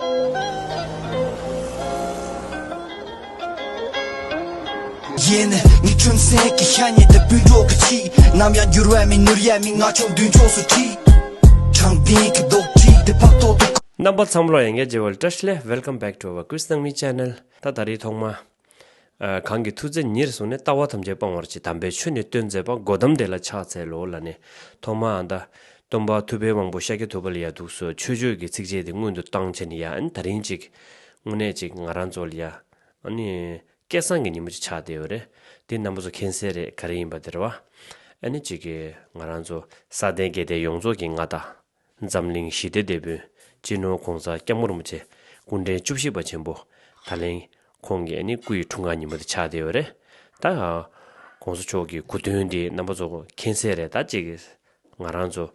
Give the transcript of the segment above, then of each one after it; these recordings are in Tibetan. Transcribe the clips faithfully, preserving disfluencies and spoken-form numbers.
ཡིན། ངའི་ཁྲོན་སེང་གི་ཤ་ཉེ་དུ་སྤུན་གྲོགས་ཀྱི་ཆེད། ནམ་ཡང་འགྱུར་བ་མེད་ནོར་ཡ་མེད། ང་ཆོ་མདུན་ཕྱོགས་སུ་ཁྲིད། དྲང་བདེན་གྱི་རྡོག་ཁྲིད་དེ་ཕག་ཏོག་ཏུ། རྣམ་པ་ཚང་མ་ལ་ཡང་བསྐྱར་མཇལ་བ་ལ་བཀྲ་ཤིས་བདེ་ལེགས། Welcome back to our Quiz Nangmi channel. ད་ད་རེས་ཐོག་མ། ཨ། གང་གི་མཐུ་རྩལ་ཉེར་བཟུང་ནས། ལྟ་བ་ཐམས་ཅད་སྤང་བར་བྱེད། དམ་པའི་ཆོས་ནི་སྟོན་མཛད་པ། གོ་ཏམ་དེ་ལ་ཕྱག་འཚལ་ལོ་ལབ་ནས། ཐོག་མ་ཨ་ད་སྟོན་པ་ཐུབ་པའི་དབང་པོ་ཤཱཀྱ་ཐུབ་པ་ལ་ཡ་འདུག་སེ་མཆོད་བརྗོད་ཀྱི་ཚིགས་བཅད་དེ་སྔོན་དུ་བཏང་བྱས་ནས་ཡ། ཨ་ནི་ད་རིང་ཅིག་དངོས་གནས་ཅིག་ང་རང་ཚོ་ལ་ཡ། ཨ་ནི་སྐལ་བཟང་གི་ཉིན་མོ་ཅིག་ཆགས་བསྡད་ཡོད་རེད། དེ་རྣམ་པ་ཚོ་མཁྱེན་གསལ་རེད། ག་རེ་ཡིན་པ་དེ་རེད་བ། ཨ་ནི་ཅིག་གི་ང་རང་ཚོ་ས་སྟེང་བརྒྱད་ལྡན་ཡོངས་རྫོགས་ཀྱི་མངའ་བདག་འཛམ་གླིང་ཞི་བདེའི་དེད་དཔོན་སྤྱི་ནོར་གོང་ས་སྐྱབས་མགོན་རིན་པོ་ཆེ་སྐུ་ཕྲེང་བཅུ་བཞི་པ་ཆེན་པོ། ད་ལན་ཁོང་གི་ཨ་ནི་སྐུ་ཡི་འཁྲུངས་སྐར་ཉིན་མོ་དེ་ཆགས་བསྡད་ཡོད་རེད། ད་གོང་ས་མཆོག་གི་སྐུ་དོན་དེ་རྣམ་པ་ཚོ་མཁྱེན་གསལ་རེད། ད་ཅིག་ང་རང་ཚོ་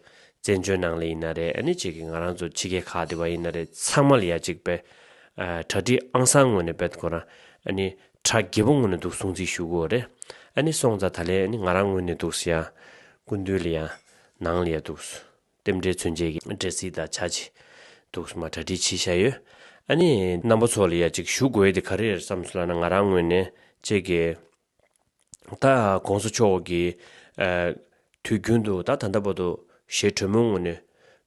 བཙན་བྱོལ་ནང་ལ་ཡིན་ན་རེད། ཨ་ནི་ཅིག་ང་རང་ཚོ་ཕྱི་རྒྱལ་ཁག་དེ་བ་ཡིན་ན་རེད། ཚང་མ་ལ་ཡ་ཅིག་པས། ཨ། གྲ་སྒྲིག་ཨང་གསར་ངོས་ནས་དཔེ་ཁོ་རང་ཨ་ནི་གྲ་རྒྱས་པོ་ངོས་ནས་འདུག་སེ་སྲུང་བརྩི་ཞུ་དགོས་རེད། ཨ་ནི་སོང་ཙང་ད་ལན་ཨ་ནི་ང་རང་ངོས་ནས་འདུག་སེ་ཡ་སྐུ་མདུན་ལ་ཡ་ནང་ལ་ཡ་འདུག་སེ་རྟེན་འབྲེལ་མཚོན་བྱེད་ཀྱི་འབྲས་སིལ་དང་ཆ་ཅིག་འདུག་སེ་མར་གྲ་སྒྲིག་བྱས་བཞག་ཡོད། ཨ་ནི་རྣམ་པ་ཚོ་ལ་ཡ་ཅིག་ཞུ་དགོས་ཡ་དེ་ག་རེ་རེད་བསམ་སོང་ལབ་ན། ང་རང་ངོས་ནས་ཅིག་གི་ད་གོང་ས་མཆོག་གིས། ཨ། དུས་རྒྱུན་དུ་ད་ད་ལྟ་བར་དུ་ཞེ་དྲོན་མོའི་ངང་ནས་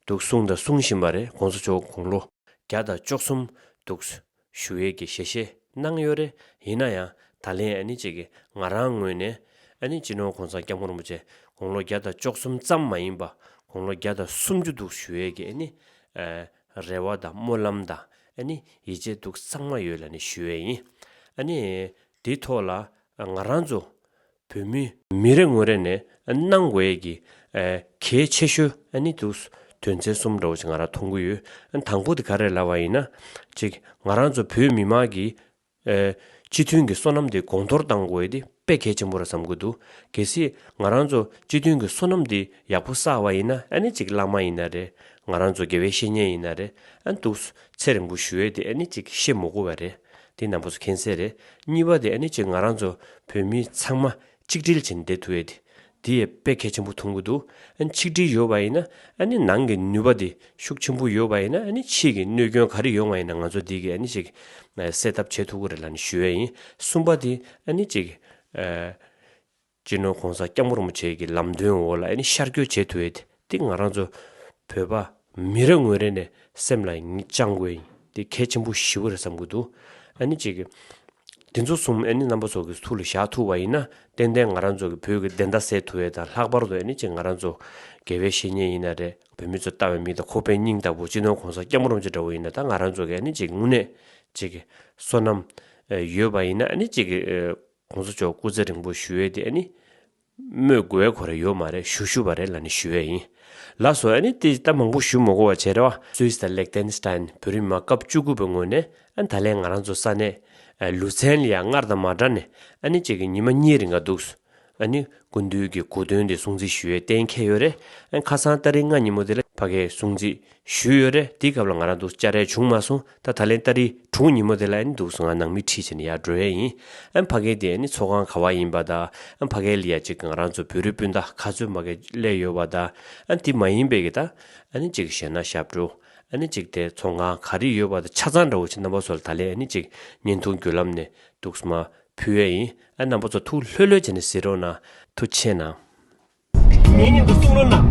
འདུག་སེ་གསུངས་དང་གསུང་བཞིན་པ་རེད། གོང་ས་མཆོག་དགུང་ལོ་བརྒྱ་དང་བཅུ་གསུམ་འདུག་སེ་བཞུགས་ཡས་ཀྱི་ཞལ་བཞེས་གནང་ཡོད་རེད། ཡིན་ན་ཡང་ད་ལན་ཨ་ནི་ཅིག་གི་ང་རང་ངོས་ནས་ཨ་ནི་སྤྱི་ནོར་གོང་ས་སྐྱབས་མགོན་རིན་པོ་ཆེ་དགུང་ལོ་བརྒྱ་དང་བཅུ་གསུམ་ཙམ་མ་ཡིན་པ་དགུང་ལོ་བརྒྱ་དང་སུམ་ཅུ་འདུག་སེ་བཞུགས་ཡས་ཀྱི་ཨ་ནི། ཨ། རེ་བ་དང་སྨོན་ལམ་དང་ཨ་ནི་ཡིད་ཆེས་འདུག་སེ་གཙང་མ་ཡོད་ལབ་ནས་ཞུ་ཡས་ཡིན། ཨ་ནི་དེའི་ཐོག་ལ་ང་རང་ཚོ་བོད་མི་མི་རེ་ངོ་རེ་ནས་གནང་དགོས་ཡས་ཀྱི་གལ་ཆེ་ཤོས་ཨ་ནི་འདུག་དོན་ཚན་གསུམ་འདྲ་བོ་ཞིག་ང་རང་མཐོང་གི་ཡོད། དང་པོ་དེ་ག་རེ་ལབ་པ་ཡིན་ན། གཅིག་ང་རང་ཚོ་བོད་མི་མང་གི་སྤྱི་མཐུན་གྱི་བསོད་ནམས་དེ་གོང་མཐོར་གཏང་དགོས་ཡས་དེ་དཔེ་གལ་ཆེན་པོ་རེད་བསམ་གྱི་འདུག་གལ་སྲིད་ང་རང་ཚོ་སྤྱི་མཐུན་གྱི་བསོད་ནམས་དེ་ཡག་པོ་བསགས་པ་ཡིན་ན། ཨ་ནི་གཅིག་བླ་མ་ཡིན་ན་རེད། ང་རང་ཚོ་དགེ་བའི་བཤེས་གཉེན་ཡིན་ན་རེད། ཨ་ནི་འདུག་ཚེ་རིང་པོ་བཞུགས་ཡས་དེ་ཨ་ནི་གཅིག་བཤད་མི་དགོས་པ་རེད། དེ་རྣམ་པ་ཚོ་མཁྱེན་གསལ་རེད། གཉིས་པ་དེ་ཨ་ནི་གཅིག་ང་རང་ཚོ་བོད་མི་ཚང་མ་གཅིག་སྒྲིལ་བྱས་ནས་བསྡད་ཐུབ་ཡས་དེ། དེ་ཡང་དཔེ་གལ་ཆེན་པོ་མཐོང་གི་འདུག་ཨ་ནི་ཆིག་སྒྲིལ་ཡོད་པ་ཡིན་ན། ཨ་ནི་ནང་གི་ནུས་པ་དེ་ཤུགས་ཆེན་པོ་ཡོད་པ་ཡིན་ན། ཨ་ནི་ཕྱི་གི་གནོད་སྐྱོན་ག་རེ་ཡོང་བ་ཡིན་ན་ང་ཚོ་དེ་གི་ཨ་ནི་ཅིག་སེལ་ཐབས་བྱེད་ཐུབ་ཀྱི་རེད་ལབ་ནས་ཞུ་ཡས་ཡིན། གསུམ་པ་དེ་ཨ་ནི་ཅིག་ཨ། སྤྱི་ནོར་གོང་ས་སྐྱབས་མགོན་རིན་པོ་ཆེ་གི་ལམ་སྟོན་འོག་ལ་ཨ་ནི་ཤར་བསྐྱོད་བྱེད་ཐུབ་ཡས་དེ། དེ་ང་རང་ཚོ་བོད་པ་མི་རེ་ངོ་རེ་ནས་སེམས་ལ་ངེས་བཅང་དགོས་ཡིན། དེ་གལ་ཆེན་པོ་ཞེ་པོ་རེད་བསམ་གྱི་འདུག་ཨ་ནི་ཅིག་དེ་ཚོ་གསུམ་ཨ་ནི་རྣམ་པ་ཚོ་གི་ཐུགས་ལ་བཞག་ཐུབ་པ་ཡིན་ན། ཏན་ཏན་ང་རང་ཚོ་གི་བོད་ཀྱི་བདེན་མཐའ་གསལ་ཐུབ་ཡས་དང་། ལྷག་པར་དུ་ཨ་ནི་ཅིག་ང་རང་ཚོ་དགེ་བའི་བཤེས་གཉེན་ཡིན་ན་རེད། བོད་མི་ཚོ་ལྟ་བའི་མིག་དང་ཁོག་པའི་སྙིང་ལྟ་བུ་སྤྱི་ནོར་གོང་ས་སྐྱབས་མགོན་རིན་པོ་ཆེ་འདྲ་བོ་ཡིན་ན། ད་ང་རང་ཚོ་གི་ཨ་ནི་ཅིག་དངོས་གནས་ཅིག་གི་བསོད་ནམས་ཡོད་པ་ཡིན་ན། ཨ་ནི་ཅིག་གི་གོང་ས་མཆོག་སྐུ་ཚེ་རིང་པོ་བཞུགས་ཡས་དེ་ཨ་ནི་སྨོས་དགོས་ཁོ་རང་ཡོད་མ་རེད། ཞུ་ཞུ་བ་རེད་ལབ་ནས་ཞུ་ཡས་ཡིན། ལགས་སོ། ཨ་ནི་དེ་ད་མང་པོ་ཞུ་མ་དགོས་པ་བྱས་རེད་བ། སུད་སི་དང་ལེག་ཏེན་སི་ཏན་བོད་རིགས་མི་མང་སྐབས་བཅུ་དགུ་པའི་ངོས་ནས། ཨ་ནི་ད་ལན་ང་རང་ཚོ་ས་གནས་ཨ་ལུ་ཚན་ལ་ཡ་སྔར་དང་མ་འདྲ་ནས་ཨ་ནི་གཅིག་གི་ཉི་མ་གཉིས་རིང་ག་འདུག་ཨ་ནི་སྐུ་མདུན་གྱི་སྐུ་དོན་དེ་སྲུང་བརྩི་ཞུ་ཡས་གཏན་འཁེལ་ཡོད་རེད། ཨ་ནི་ཁ་སང་ཏ་རིག་ལྔ་ཉིན་མོ་དེ་ལ་ཕ་གིར་སྲུང་བརྩི་ཞུས་ཡོད་རེད། དེའི་སྐབས་ལ་ང་རང་ཚོ་བཅར་ཡས་བྱུང་མ་སོང་། ད་ད་ལན་ཏ་རིག་དྲུག་ཉིན་མོ་དེ་ལ་ཨ་ནི་འདུག་སེ་ང་ནང་མི་ཁྲིད་བྱས་ནས་ཡར་འགྲོ་ཡས་ཡིན། ཨ་ནི་ཕ་གི་དེ་ཨ་ནི་ཚོགས་ཁང་ག་པར་ཡིན་པ་དང་། ཨ་ནི་ཕ་གི་ལ་ཡ་གཅིག་ང་རང་ཚོ་བོད་རིགས་སྤུན་ཟླ་ག་ཚོད་ཕ་གིར་སླེབས་ཡོད་པ་དང་། ཨ་ནི་དེ་མ་ཡིན་པའི་གི་ད་ཨ་ནི་གཅིག་གཞས་སྣ་ཞབས་བྲོ། ཨ་ནི་གཅིག་དེ་ཚོང་ཁང་ག་རེ་ཡོད་པ་དང་། ཆ་ཚང་འདྲ་བོ་ཅིག་རྣམ་པ་ཚོ་ལ་ད་ལན་ཨ་ནི་གཅིག་བརྙན་ཐུང་བརྒྱུད་ལམ་ནས་འདུག་སེ་མར་ཕུལ་ཡས་ཡིན། ཨ་རྣམ་པ་ཚོ་ཐུགས་ལྷོད་ལྷོད་བྱས་ནས་གཟིགས་རོགས་གནང་། ཐུགས་རྗེ་ཆེ་གནང་། ངེད་མཉམ་དུ་གསུང་རོགས་གནང་།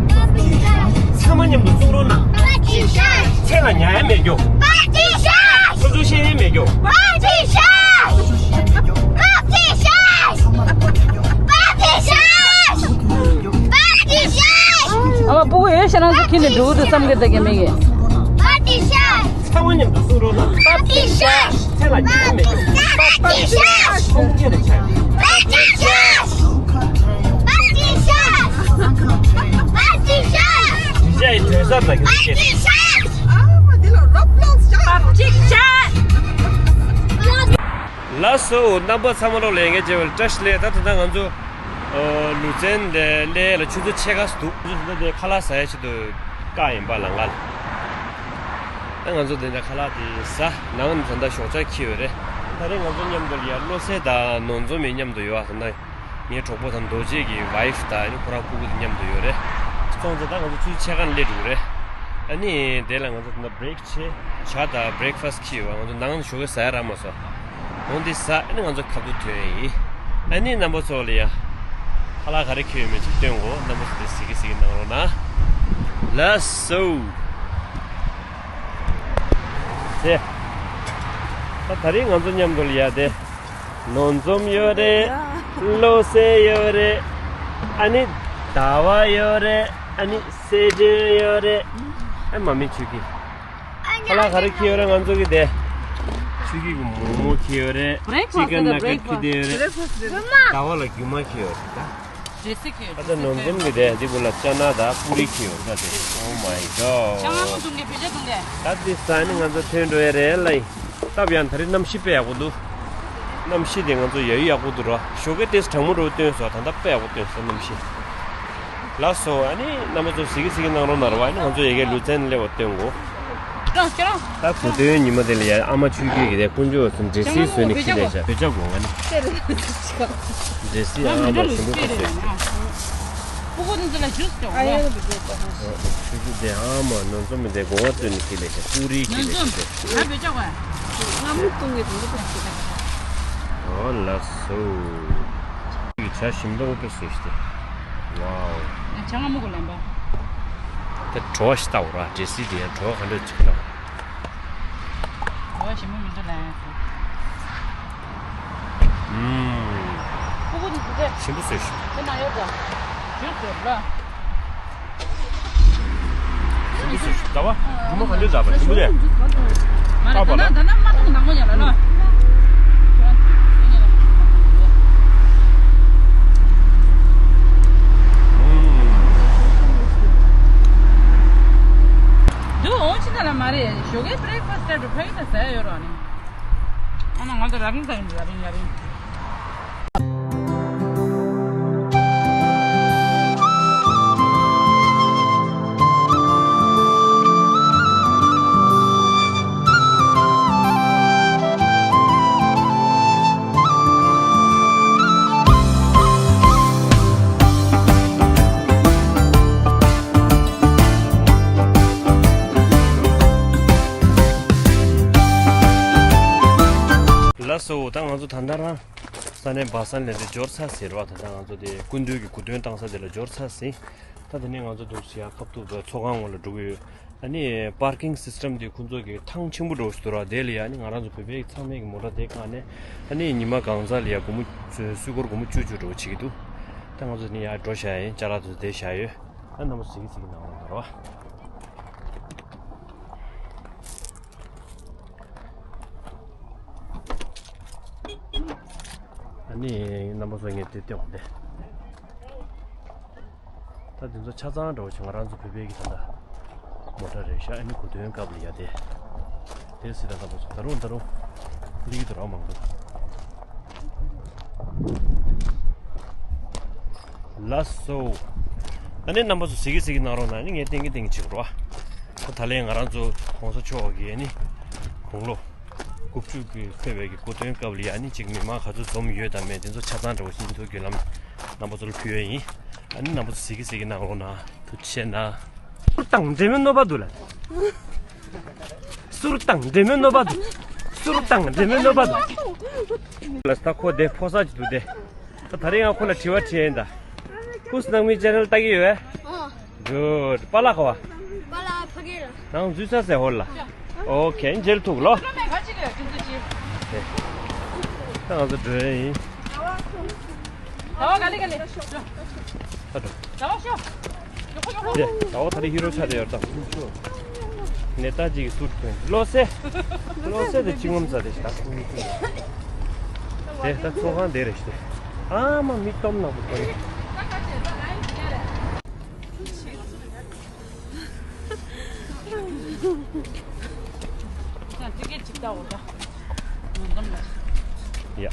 ཚང་མ་མཉམ་དུ་གསུང་རོགས་གནང་། མཚན་ལ་ཉར་ཡ་མེད་རྒྱུ། ཆུང་ཆུང་བཤད་ཡ་མེད་རྒྱུ། ཨ་མ་སྤུ་གུ་ཡོད་ཤ་རང་ཚོ་ཁྱེར་ནས་འགྲོ་གི་འདུག་བསམ་གི་འདུག་གི་མི་གི། ཚང་མ་མཉམ་དུ་གསུང་རོགས་གནང་། མཚན་ལ་ཉར་ཡ་མེད་རྒྱུ། ཁོང་ཁྱེད་ལ་ཆགས། དྲི་བཤད་ཡི་དོན་ཟབ་ལ་གི་སྐད། ལགས་སོ། རྣམ་པ་ཚང་མ་ལོག་ལས་འགན་བྱེད་པར་བཀྲ་ཤིས་བདེ་ལེགས། ད་ད་ལྟ་ང་ཚོ་ཨོ་ལུ་ཙན་ལ་སླེབས་ལ་ཆུ་ཚོད་ཕྱེད་ཀ་ཙམ་འདུག་ང་ཚོ་ད་ལྟ་ཁ་ལག་ཟ་ཡ་ཆེད་དུ་བཀག་ཡིན་པ་ལ་ང་ལ། ད་ང་ཚོ་འདི་འདྲ་ཁ་ལག་དེ་ཟ། ནང་ད་ལྟ་ཞོགས་ཇ་འཁྱེར་ཡོད་རེད། ད་རེས་ང་ཚོ་མཉམ་དུ་ཡ་བློ་གསལ་དང་ནོར་འཛོམས་ཡང་མཉམ་དུ་ཡོད། ད་ལྟ་ངའི་གྲོགས་པོ་དང་རྡོ་རྗེ་གི་ཝའི་ཕུ་དང་ཨ་ནི་ཁོ་རང་སྤུ་གུ་དེ་མཉམ་དུ་ཡོད་རེད། སོང་ཙང་ད་ང་ཚོ་ཆུ་ཚོད་ཕྱེད་ཀ་ནས་སླེབས་འགྲོ་གི་རེད། ཨ་ནི་དེ་ལ་ང་ཚོ་ད་ལྟ་བྷི་རེག་བྱས། ཇ་དང་བྷི་རེག་ཕ་སི་ཊི་ཁྱེར་ཡོད་པ། ང་ཚོ་ནང་ཞོགས་ཀས་ཟ་ཡ་རག་མ་སོང་། འོ་འདི་ཟ། ཨ་ནི་ང་ཚོ་ཁ་ཐུག་ཐོན་ཡིན། ཨ་ནི་རྣམ་པ་ཚོ་ལ་ཡ་ཁ་ལག་ག་རེ་ཁྱེར་ཡོད་མེད་ཅིག་སྟོན་གོ། རྣམ་པ་ཚོ་དེ་གཟིགས་ཀྱི་གཟིགས་ཀྱི་གནང་རོགས་གནང་། ལགས་སོ། དེ་ད་ད་རིང་ང་ཚོ་མཉམ་དུ་ལ་ཡ་དེ། ནོར་འཛོམས་ཡོད་རེད། བློ་གསལ་ཡོད་རེད། ཨ་ནི་ཟླ་བ་ཡོད་རེད། ཨ་ནི་སེ་བྱོན་ཡོད་རེད། ཨ་མ་མི་ཆུ་གི་ཁ་ལག་ག་རེ་ཁྱེར་ཡོད་རེད། ང་ཚོ་གི་དེ་ཆུ་གི་གི་མོག་མོག་ཁྱེར་ཡོད་རེད། བྷི་རེག་ཕ་སི་ཊི་ཅི་ཀན་ནག་གེ་ཊི་ཁྱེར་ཡོད་རེད། ཟླ་བ་ལ་རྒྱུ་མ་ཁྱེར་ཡོད་རེད་ད། ཌེ་སི་ཁྱེར་ཡོད། ཨ་ད་ནོར་འཛོམས་གི་དེ་འདི་གུ་ལ་ཅ་ན་དང་པུ་རི་ཁྱེར་ཡོད་རེད་ད་དེ། Oh my god། ཅ་ན་མོ་འཐུང་གི་བེ་ཅ་འཐུང་གི་ད་དེ་ཟ་ནི་ང་ཚོ་ཐོན་འགྲོ་ཡ་རེད་ལ། སྟབས་ཡག་ད་རེས་གནམ་གཤིས་དཔེ་ཡག་པོ་འདུག་གནམ་གཤིས་དེ་ང་ཚོ་ཡ་ཡི་ཡག་པོ་འདུག་ར། ཞོགས་ཀས་ཏེས་གྲང་མོ་འདྲ་བོ་སྟོན་སོང་། ད་ལྟ་དཔེ་ཡག་པོ་སྟོན་སོང་གནམ་གཤིས། ལགས་སོ། ཨ་ནི་རྣམ་པ་ཚོ་གཟིགས་ཀྱི་གཟིགས་ཀྱི་གནང་རོགས་གནང་རོགས། ཨ་ནི་ང་ཚོ་ཡ་གིར་ལུས་རྩལ་སླེབས་པ་སྟོན་གོ། ད་གོ་སྟོན་ཉི་མ་དེ་ལ་ཡ་ཨ་མ་ཆོས་སྐྱིད་ཀྱི་དེ་དཀོན་མཆོག་གསུམ་འདྲེ་སིལ་བཟོས་ནས་ཁྱི་ལས་བྱ་བོད་ཇ་གོ་ང་ནི། འདྲེ་སིལ་ཨ་མ་གསུམ་པོ་ཁ་བཟོས། སྤུ་གུ་འདི་ཚོ་ལ་ཇུས་ཅོག་ཨ་ཡ་ཆུ་ཚོད་དེ་ཨ་མ་ནོར་འཛོམས་མི་དེ་སྒོ་ང་བཙོས་ནས་ཁྱི་ལས་བྱ་པུ་རིའི་ཁྱི་ལས་བྱ་དེ། ང་བེ་ཅོག་ག་ང་མི་གཏོང་གི་འདུག་ག་ཨོ་ལགས་སོ། ཇ་ཞིམ་པོ་དཔེ་བཟོས་ཤིག་དེ། ཝའོ། ཇ་ང་མི་གོ་ལན་པ། དེ་བྲོ་བ་ཞིག་ལྟ་བོ་ར། འདྲེ་སིལ་དེ་ཡང་བྲོ་བ་ག་འདྲ་ཅིག་ལྟ་བོ། བྲོ་བ་ཞིམ་པོ་མི་འདུག་ལན། ཨུམ། ཁུ་ཁུ་འདི་འདི་ཞིམ་པོ་བཟོས་ཤིག་དེ་ན་ཡོད་ཀྱང་ཞུ་ཟེར་ལ། ཞིམ་པོ་བཟོས་ཤིག་ཟླ་བ། རྒྱུ་མ་ག་འདྲས་འདྲ་བ་ཞིམ་པོ་རེད། མ་རེད། ད་ན་ད་ན་མ་གཏོང་ནག་མོ་ཡ་ལ་ལ། འདུག་འོང་ཕྱི་ན་ལ་མ་རེད། ཞོགས་ཀའི་བྷི་རེག་ཕ་སི་ཊི་ལྟར་དུ་ཕ་གི་ད་ཟ་ཡ་ཡོད་རོགས་ནི། ཨ་ན་ང་ཚོ་ར་རིང་ད་ཡིན་ར་རིང་ར་རིང་། ལགས་སོ། ད་ང་ཚོ་ད་ལྟ་རང་ས་གནས་སྦ་སན་ལ་དེ་འབྱོར་ཚར་ཟེར་བ། ད་ལྟ་ང་ཚོ་དེ་སྐུ་མདུན་གྱི་སྐུ་སྟོན་བཏང་ས་དེ་ལ་འབྱོར་ཚར་ཟིན། ད་དེ་ནས་ང་ཚོ་འདུག་ཞིག་ཡ་ཁབ་ཐུག་ཚོགས་ཁང་ངོས་ལ་འགྲོ་གི་ཡོད། ཨ་ནི་པར་ཀིང་སིས་ཊམ་དེ་ཁོང་ཚོ་གི་ཐང་ཆེན་པོ་འདྲ་བོ་ཞིག་འདུག་ར། དེ་ལ་ཡ་ཨ་ནི་ང་རང་ཚོ་བོད་པའི་ཚང་མའི་གི་མོ་ཊ་དེ་བཀག་ནས། ཨ་ནི་ཉི་མ་གང་ཟག་ལ་ཡ་སྒོར་མོ་སུད་སྒོར་སྒོར་མོ་བཅུ་བཅུ་འདྲ་བོ་བྱེད་ཀྱི་འདུག་ད་ང་ཚོ་ནི་ཡ་འགྲོ་བཞག་ཡིན། ཅ་ལག་དེ་ཚོ་དེ་བཞག་ཡོད། ཨ་རྣམ་པ་ཚོ་གཟིགས་གཟིགས་གནང་རོགས་གནང་རོགས། ཨ་ནི་རྣམ་པ་ཚོ་ངས་དེ་སྟོན་དགོས་ཏེ། ད་དེ་ཚོ་ཆ་ཚང་འདྲ་བོ་ཞིག་ང་རང་ཚོ་བོད་པའི་གི་ད་ལྟ་མོ་ཊ་རེད་ཤག་ཨ་ནི་སྐུ་མདུན་སྐབས་ལ་ཡ་དེ། དེ་སྲིད་ད་རྣམ་པ་ཚོ་ད་རུང་ད་རུང་སླེབས་ཀྱི་འདུག་ར་མང་པོ། ལགས་སོ། ཨ་ནི་རྣམ་པ་ཚོ་གཟིགས་གི་གཟིགས་གི་གནང་རོགས་གནང་། ཨ་ནི་ངས་བསྟན་གི་བསྟན་གི་བྱེད་དགོས་རེད་བ། ད་ད་ལན་ང་རང་ཚོ་༸གོང་ས་མཆོག་གི་ཨ་ནི་དགུང་ལོ་དགུ་བཅུ་གི་འཁོད་པའི་གི་སྐུ་སྟོན་སྐབས་ལ་ཡ་ཨ་ནི་ཅིག་མི་མང་ག་ཚོད་འཛོམས་ཡོད་དང་མེད་དེ་ཚོ་ཆ་ཚང་འདྲ་བོ་ཞིག་ཚོ་བརྒྱུད་ལམ་རྣམ་པ་ཚོ་ལ་ཕུལ་ཡས་ཡིན། ཨ་ནི་རྣམ་པ་ཚོ་གཟིགས་གི་གཟིགས་གི་གནང་རོགས་གནང་། ཐུགས་རྗེ་ཆེ་གནང་། ཟུར་དང་འབྲེལ་མོལ་གནོད་པ་འདུག་ལ། ཟུར་དང་འབྲེལ་མོལ་གནོད་པ་འདུག་ཟུར་དང་འབྲེལ་མོལ་གནོད་པ་འདུག་ལ་ད་ཁོ་དེ་ཕོ་གསར་ཅིག་འདུག་སྟེ། ད་ད་རེས་ང་ཁོ་ལ་དྲི་བ་དྲིས་ཡིན་ད། ཀུས་ནང་མི་ཅེ་ནལ་ལྟ་གི་ཡོད་པས། ཨོ། གུཌ། པཱ་ལགས་ག་པར། པཱ་ལགས་ཕ་གི་ལ། ནང་འཛུལ་ས་ཟེར་ཧོར་ལ། ཨོ་ཁེ། མཇལ་ཐུབ་ལོ། ད་ང་ཚོ་འགྲོ་ཡིན། ད་འགྲོ། ད་འོ་ད་རེས་ཧི་རོ་ཆ་དེ་ཡོད་ད། ནེ་ཏཱ་ཇི་གི་སུཊ་གོན། བློ་གསལ། བློ་གསལ་དེ་ཅི་ངོམ་ས་དེ་ཞིག་ད་ཁོང་གཉིས་ཀྱིས། དེ་ད་ཚོགས་ཁང་དེ་རེད་ཤག་ཨ་མ་མི་སྟོབས་ནག་པོ་ཁོ་རེད། ཡ།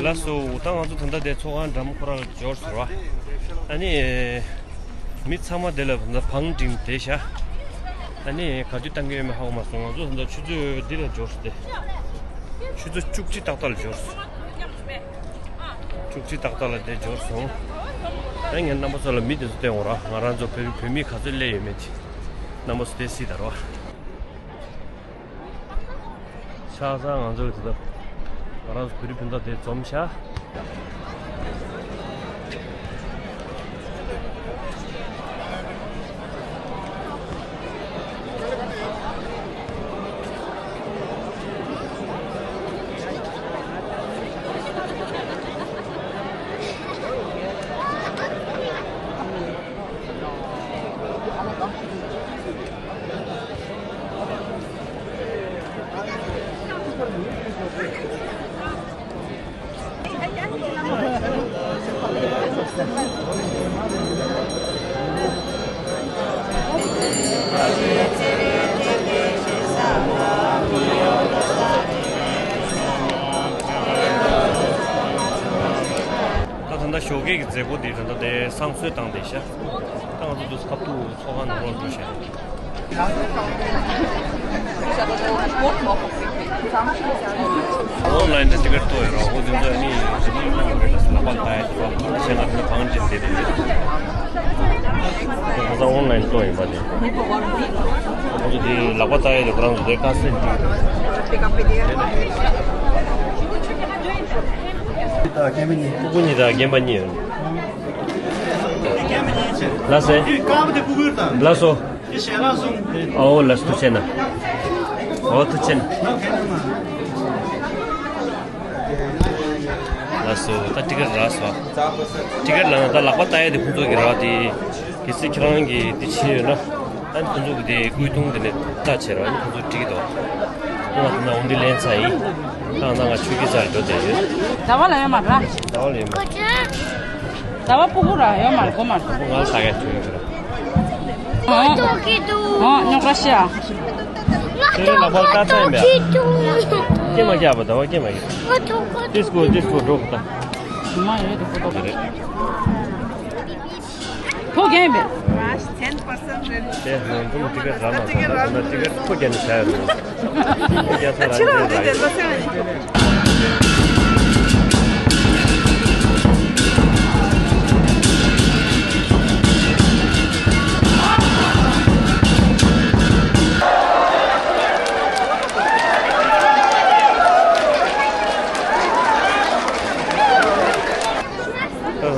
ལགས་སོ། ད་ང་ཚོ་ད་ལྟ་དེ་ཚོགས་ཁང་འགྲམ་ཁོ་རང་ལ་འབྱོར་སོང་བ། ཨ་ནི། མི་ཚང་མ་དེ་ལ་ད་ལྟ་བང་བསྒྲིགས་བསྡད་ཤག་ཨ་ནི་ག་དུས་བཏང་གི་ཡོད་མེད་ཧ་གོ་མ་སོང་། ང་ཚོ་ད་ལྟ་ཆུ་ཚོད་འདི་ལ་འབྱོར་སོང་སྟེ། ཆུ་ཚོད་བཅུ་གཅིག་ཏག་ཏག་ལ་འབྱོར་སོང་། བཅུ་གཅིག་ཏག་ཏག་ལ་དེ་འབྱོར་སོང་། ཨ་ངས་རྣམ་པ་ཚོ་ལ་མི་དེ་ཚོ་སྟོན་དགོས་ར། ང་རང་ཚོ་བོད་བོད་མི་ག་ཚོད་སླེབས་ཡོད་མེད་དེ། རྣམ་པ་ཚོ་དེ་སྲིད་ད་རོ། ཆ་ཚང་ང་ཚོ་གི་དེ་ད་ང་རང་ཚོ་བོད་རིགས་སྤུན་ཟླ་དེ་འཛོམས་ཤག་ད་ད་ལྟ་ཞོགས་ཀས་ཀྱི་མཛད་སྒོ་འདི་ད་ལྟ་དེ་བསང་གསོལ་བཏང་བསྡད་ཤག་ད་ང་ཚོ་འདུག་ཁ་ཐུག་ཚོགས་ཁང་ནང་ལོགས་འགྲོ་ཤག་ཨོན་ལའིན་ནས་ཊི་ཀེ་ཊི་གཏོང་ཡོད་ར། འོ་དེ་ཚོ་ནི་ལག་པ་ལྟ་ཡ་དེ་ཚོ་གཞན་ང་ཚོ་གང་ཅི་བསྡད་དེ་ཡོད། ཁ་སང་ཨོན་ལའིན་གཏོང་ཡིན་པ་དེ། ཁོ་ཚོ་དེ་ལག་པ་ལྟ་ཡ་དེ་ཁོ་རང་ཚོ་དེ་ཁ་སེམས་ད་རྒན་པ་གཉིས། སྤུ་གུ་གཉིས་དང་རྒན་པ་གཉིས་ཡོད། ལགས་སེ། ལགས་སོ། ཨོ་ལགས་སོ། ཐུགས་རྗེ་གནང་། ཨོ་ཐུགས་རྗེ་གནང་། ལགས་སོ། ད་ཊི་ཀེ་ཊི་རག་སོང་། ཊི་ཀེ་ཊི་ལབ་ན་ད་ལག་པ་ལྟ་ཡ་དེ་ཁོང་ཚོ་གི་རག་དེ། གལ་སྲིད་ཁྱེད་རང་གིས་དེ་བྱས་ཡོད་ན། ཨ་ནི་ཁོང་ཚོ་གི་དེ་སྐུ་གདུང་དེ་ནས་ལྟ་བྱས་ར། ཨ་ནི་ཁོང་ཚོ་འགྲིག་གི་འདུག་ཁོང་ང་དེ་ན་འོང་དུས་ལེན་ཚར་ཡིན། ད་ང་ང་ཆོས་སྐྱིད་ཚར་འགྲོ་བསྡད་ཡོད། ཟླ་བ་ལ་ཡོད་མ་ར། ཟླ་བ་ལ་ཡོད་མ། ཟླ་བ་སྤུ་གུ་ར་ཡོད་མ་ར། གོ་མ་ར། སྤུ་གུ་ང་ལ་ཟ་ག་ཐུག་ཡོད་ར། ཨོ། ཨོ་རྙོག་དྲ་ཤི་ཨ། ཁྱེད་རང་ལག་པ་ལྟ་ཚར་ཡིན་པས། སྐྱེ་མ་སྐྱེ་བ་ཟླ་བ་སྐྱེ་མ་སྐྱེ། ཏིས་ཀོ་ཏིས་ཀོ་འགྲོ་གི་ད། མ་ཡོད་དེ་ཁོ་ཐོག་རེད། ཐོག་རྒྱན་པས། དེ་ནང་ཁུངས་ཊི་ཀེ་ཊི་རག་མ་སོང་། ད་ཁོ་ན་ཊི་ཀེ་ཊི་ཁོ་རྒྱན་ནས་བྱ་ཡོད་རེད། ཁོ་རྒྱ་ས་རང་རྒྱན་རག་ཡོད། ད་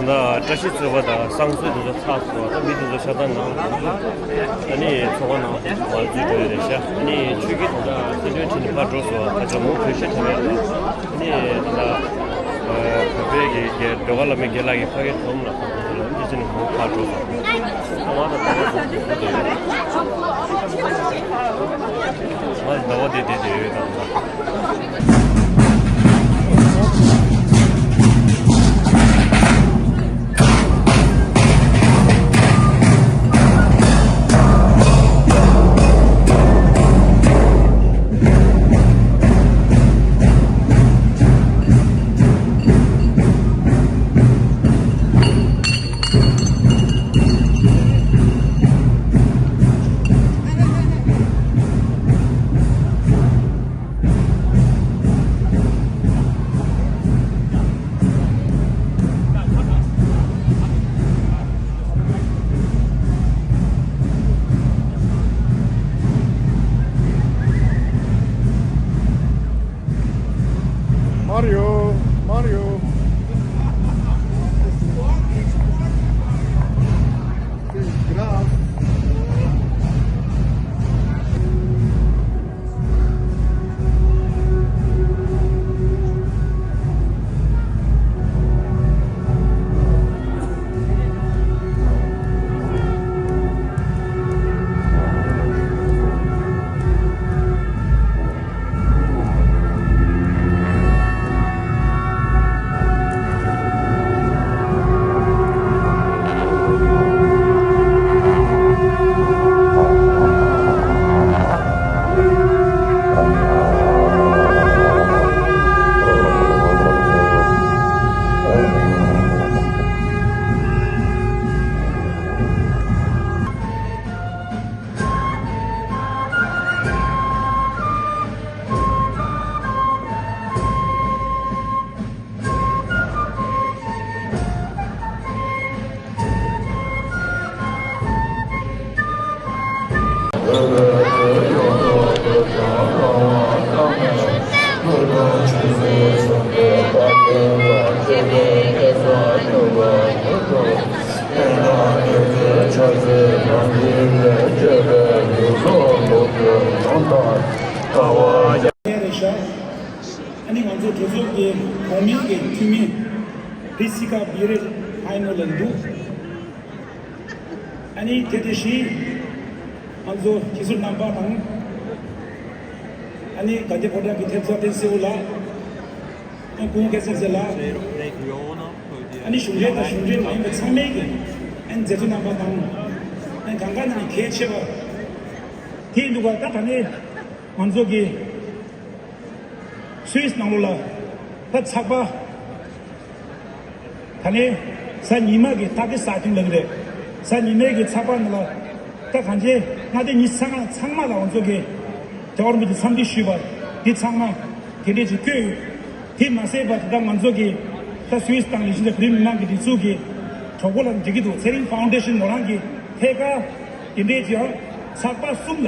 ད་བཀྲ་ཤིས་རྩེ་བ་དང་བསང་གསོལ་དེ་ཚོ་ཚར་སོང་། ད་མི་དེ་ཚོ་ཤ་སྟག་ནང་ཨ་ནི་ཚོགས་པ་ནང་མར་འཛུལ་འགྲོ་ཡ་རེད་ཤག་ཨ་ནི་ཆོས་སྐྱིད་ད་ལྟ་སེ་འབྲས་ཁྲིད་ནས་ཕར་འགྲོ་སོང་། ད་ཆ་མོ་བོད་ཤ་ཐོན་ཡ་རེད། ཨ་ནི་ད་ལྟ་བོད་པའི་གི་རྒྱལ་སྒྲོལ་དཀར་བླ་མའི་རྒྱལ་ལགས་ཀྱི་ཕ་གིར་འཛོམས་ལ་ཁོང་ཚོ་ལ་འདི་ཚོ་ནས་མོ་ཕར་འགྲོ་སོང་། ང་ད་ལྟ་ང་ཚོ་འགྲོ་དགོས་འདུག་ང་ཟླ་བ་དེ་དེ་དེ་ཡོད་དང་། རེད་ཤག་ཨ་ནི་ང་ཚོ་གྲོས་ཚོགས་ཀྱི་གོང་མའི་གི་འཐུས་མི་བྷི་སི་ཀ་བི་རེ་ཧའི་མོ་ལ་འདུག་ཨ་ནི་དེ་དེ་བཞིན་ང་ཚོ་སྤྱི་ཟུར་རྣམ་པ་དང་། ཨ་ནི་དགའ་ལྡན་ཕོ་བྲང་གི་ཐེབས་རྩ་བསྟན་སྲིད་འོ་ལགས། ཨ་ནི་སྐུ་ངོ་སྐལ་བཟང་ཟེར་ལགས། ཨ་ནི་གཞུང་འབྲེལ་དང་གཞུང་འབྲེལ་མ་ཡིན་པ་ཚང་མའི་གི་ཨ་ནི་མཛད་གཙོ་རྣམ་པ་དང་། ཨ་ནི་གང་ག་ནང་གལ་ཆེ་བ་དེ་ཡིན་འདུག་ག་ད་ད་ནི་ང་ཚོ་གི་སུད་སི་ནང་ལོགས་ལ་ད་ཚགས་པར་ད་ནི་གཟའ་ཉི་མ་གི་ད་གི་གཟའ་སྟེང་ལབ་ཀྱི་རེད། གཟའ་ཉི་མའི་གི་ཚགས་པར་ནང་ལ་ད་གང་ཅི་ང་དེ་ཉིད་ཚང་མ་ཚང་མ་ལ་ང་ཚོ་གི་རྒྱལ་བ་རིན་པོ་ཆེ་འཚམས་འདྲི་ཞུས་པ་འདི་ཚང་མ་དེ་འདྲས་ཅིག་བཀོད་ཡོད། དེ་མ་ཟད་པ་དེ་ད་ང་ཚོ་གི་ད་སུད་སི་དང་ལི་ཤིན་དང་བོད་མི་མང་གི་སྒྲིག་འཛུགས་ཀྱི་གྲོགས་པོ་ལ་འགྲིག་གི་འདུག་ཚེ་རིང་ཕའུན་ཌེ་ཤིན་མོ་རང་གི་ཐད་ཀར་དེ་འདྲས་ཀྱི་ཚགས་པར་གསུམ་ལ་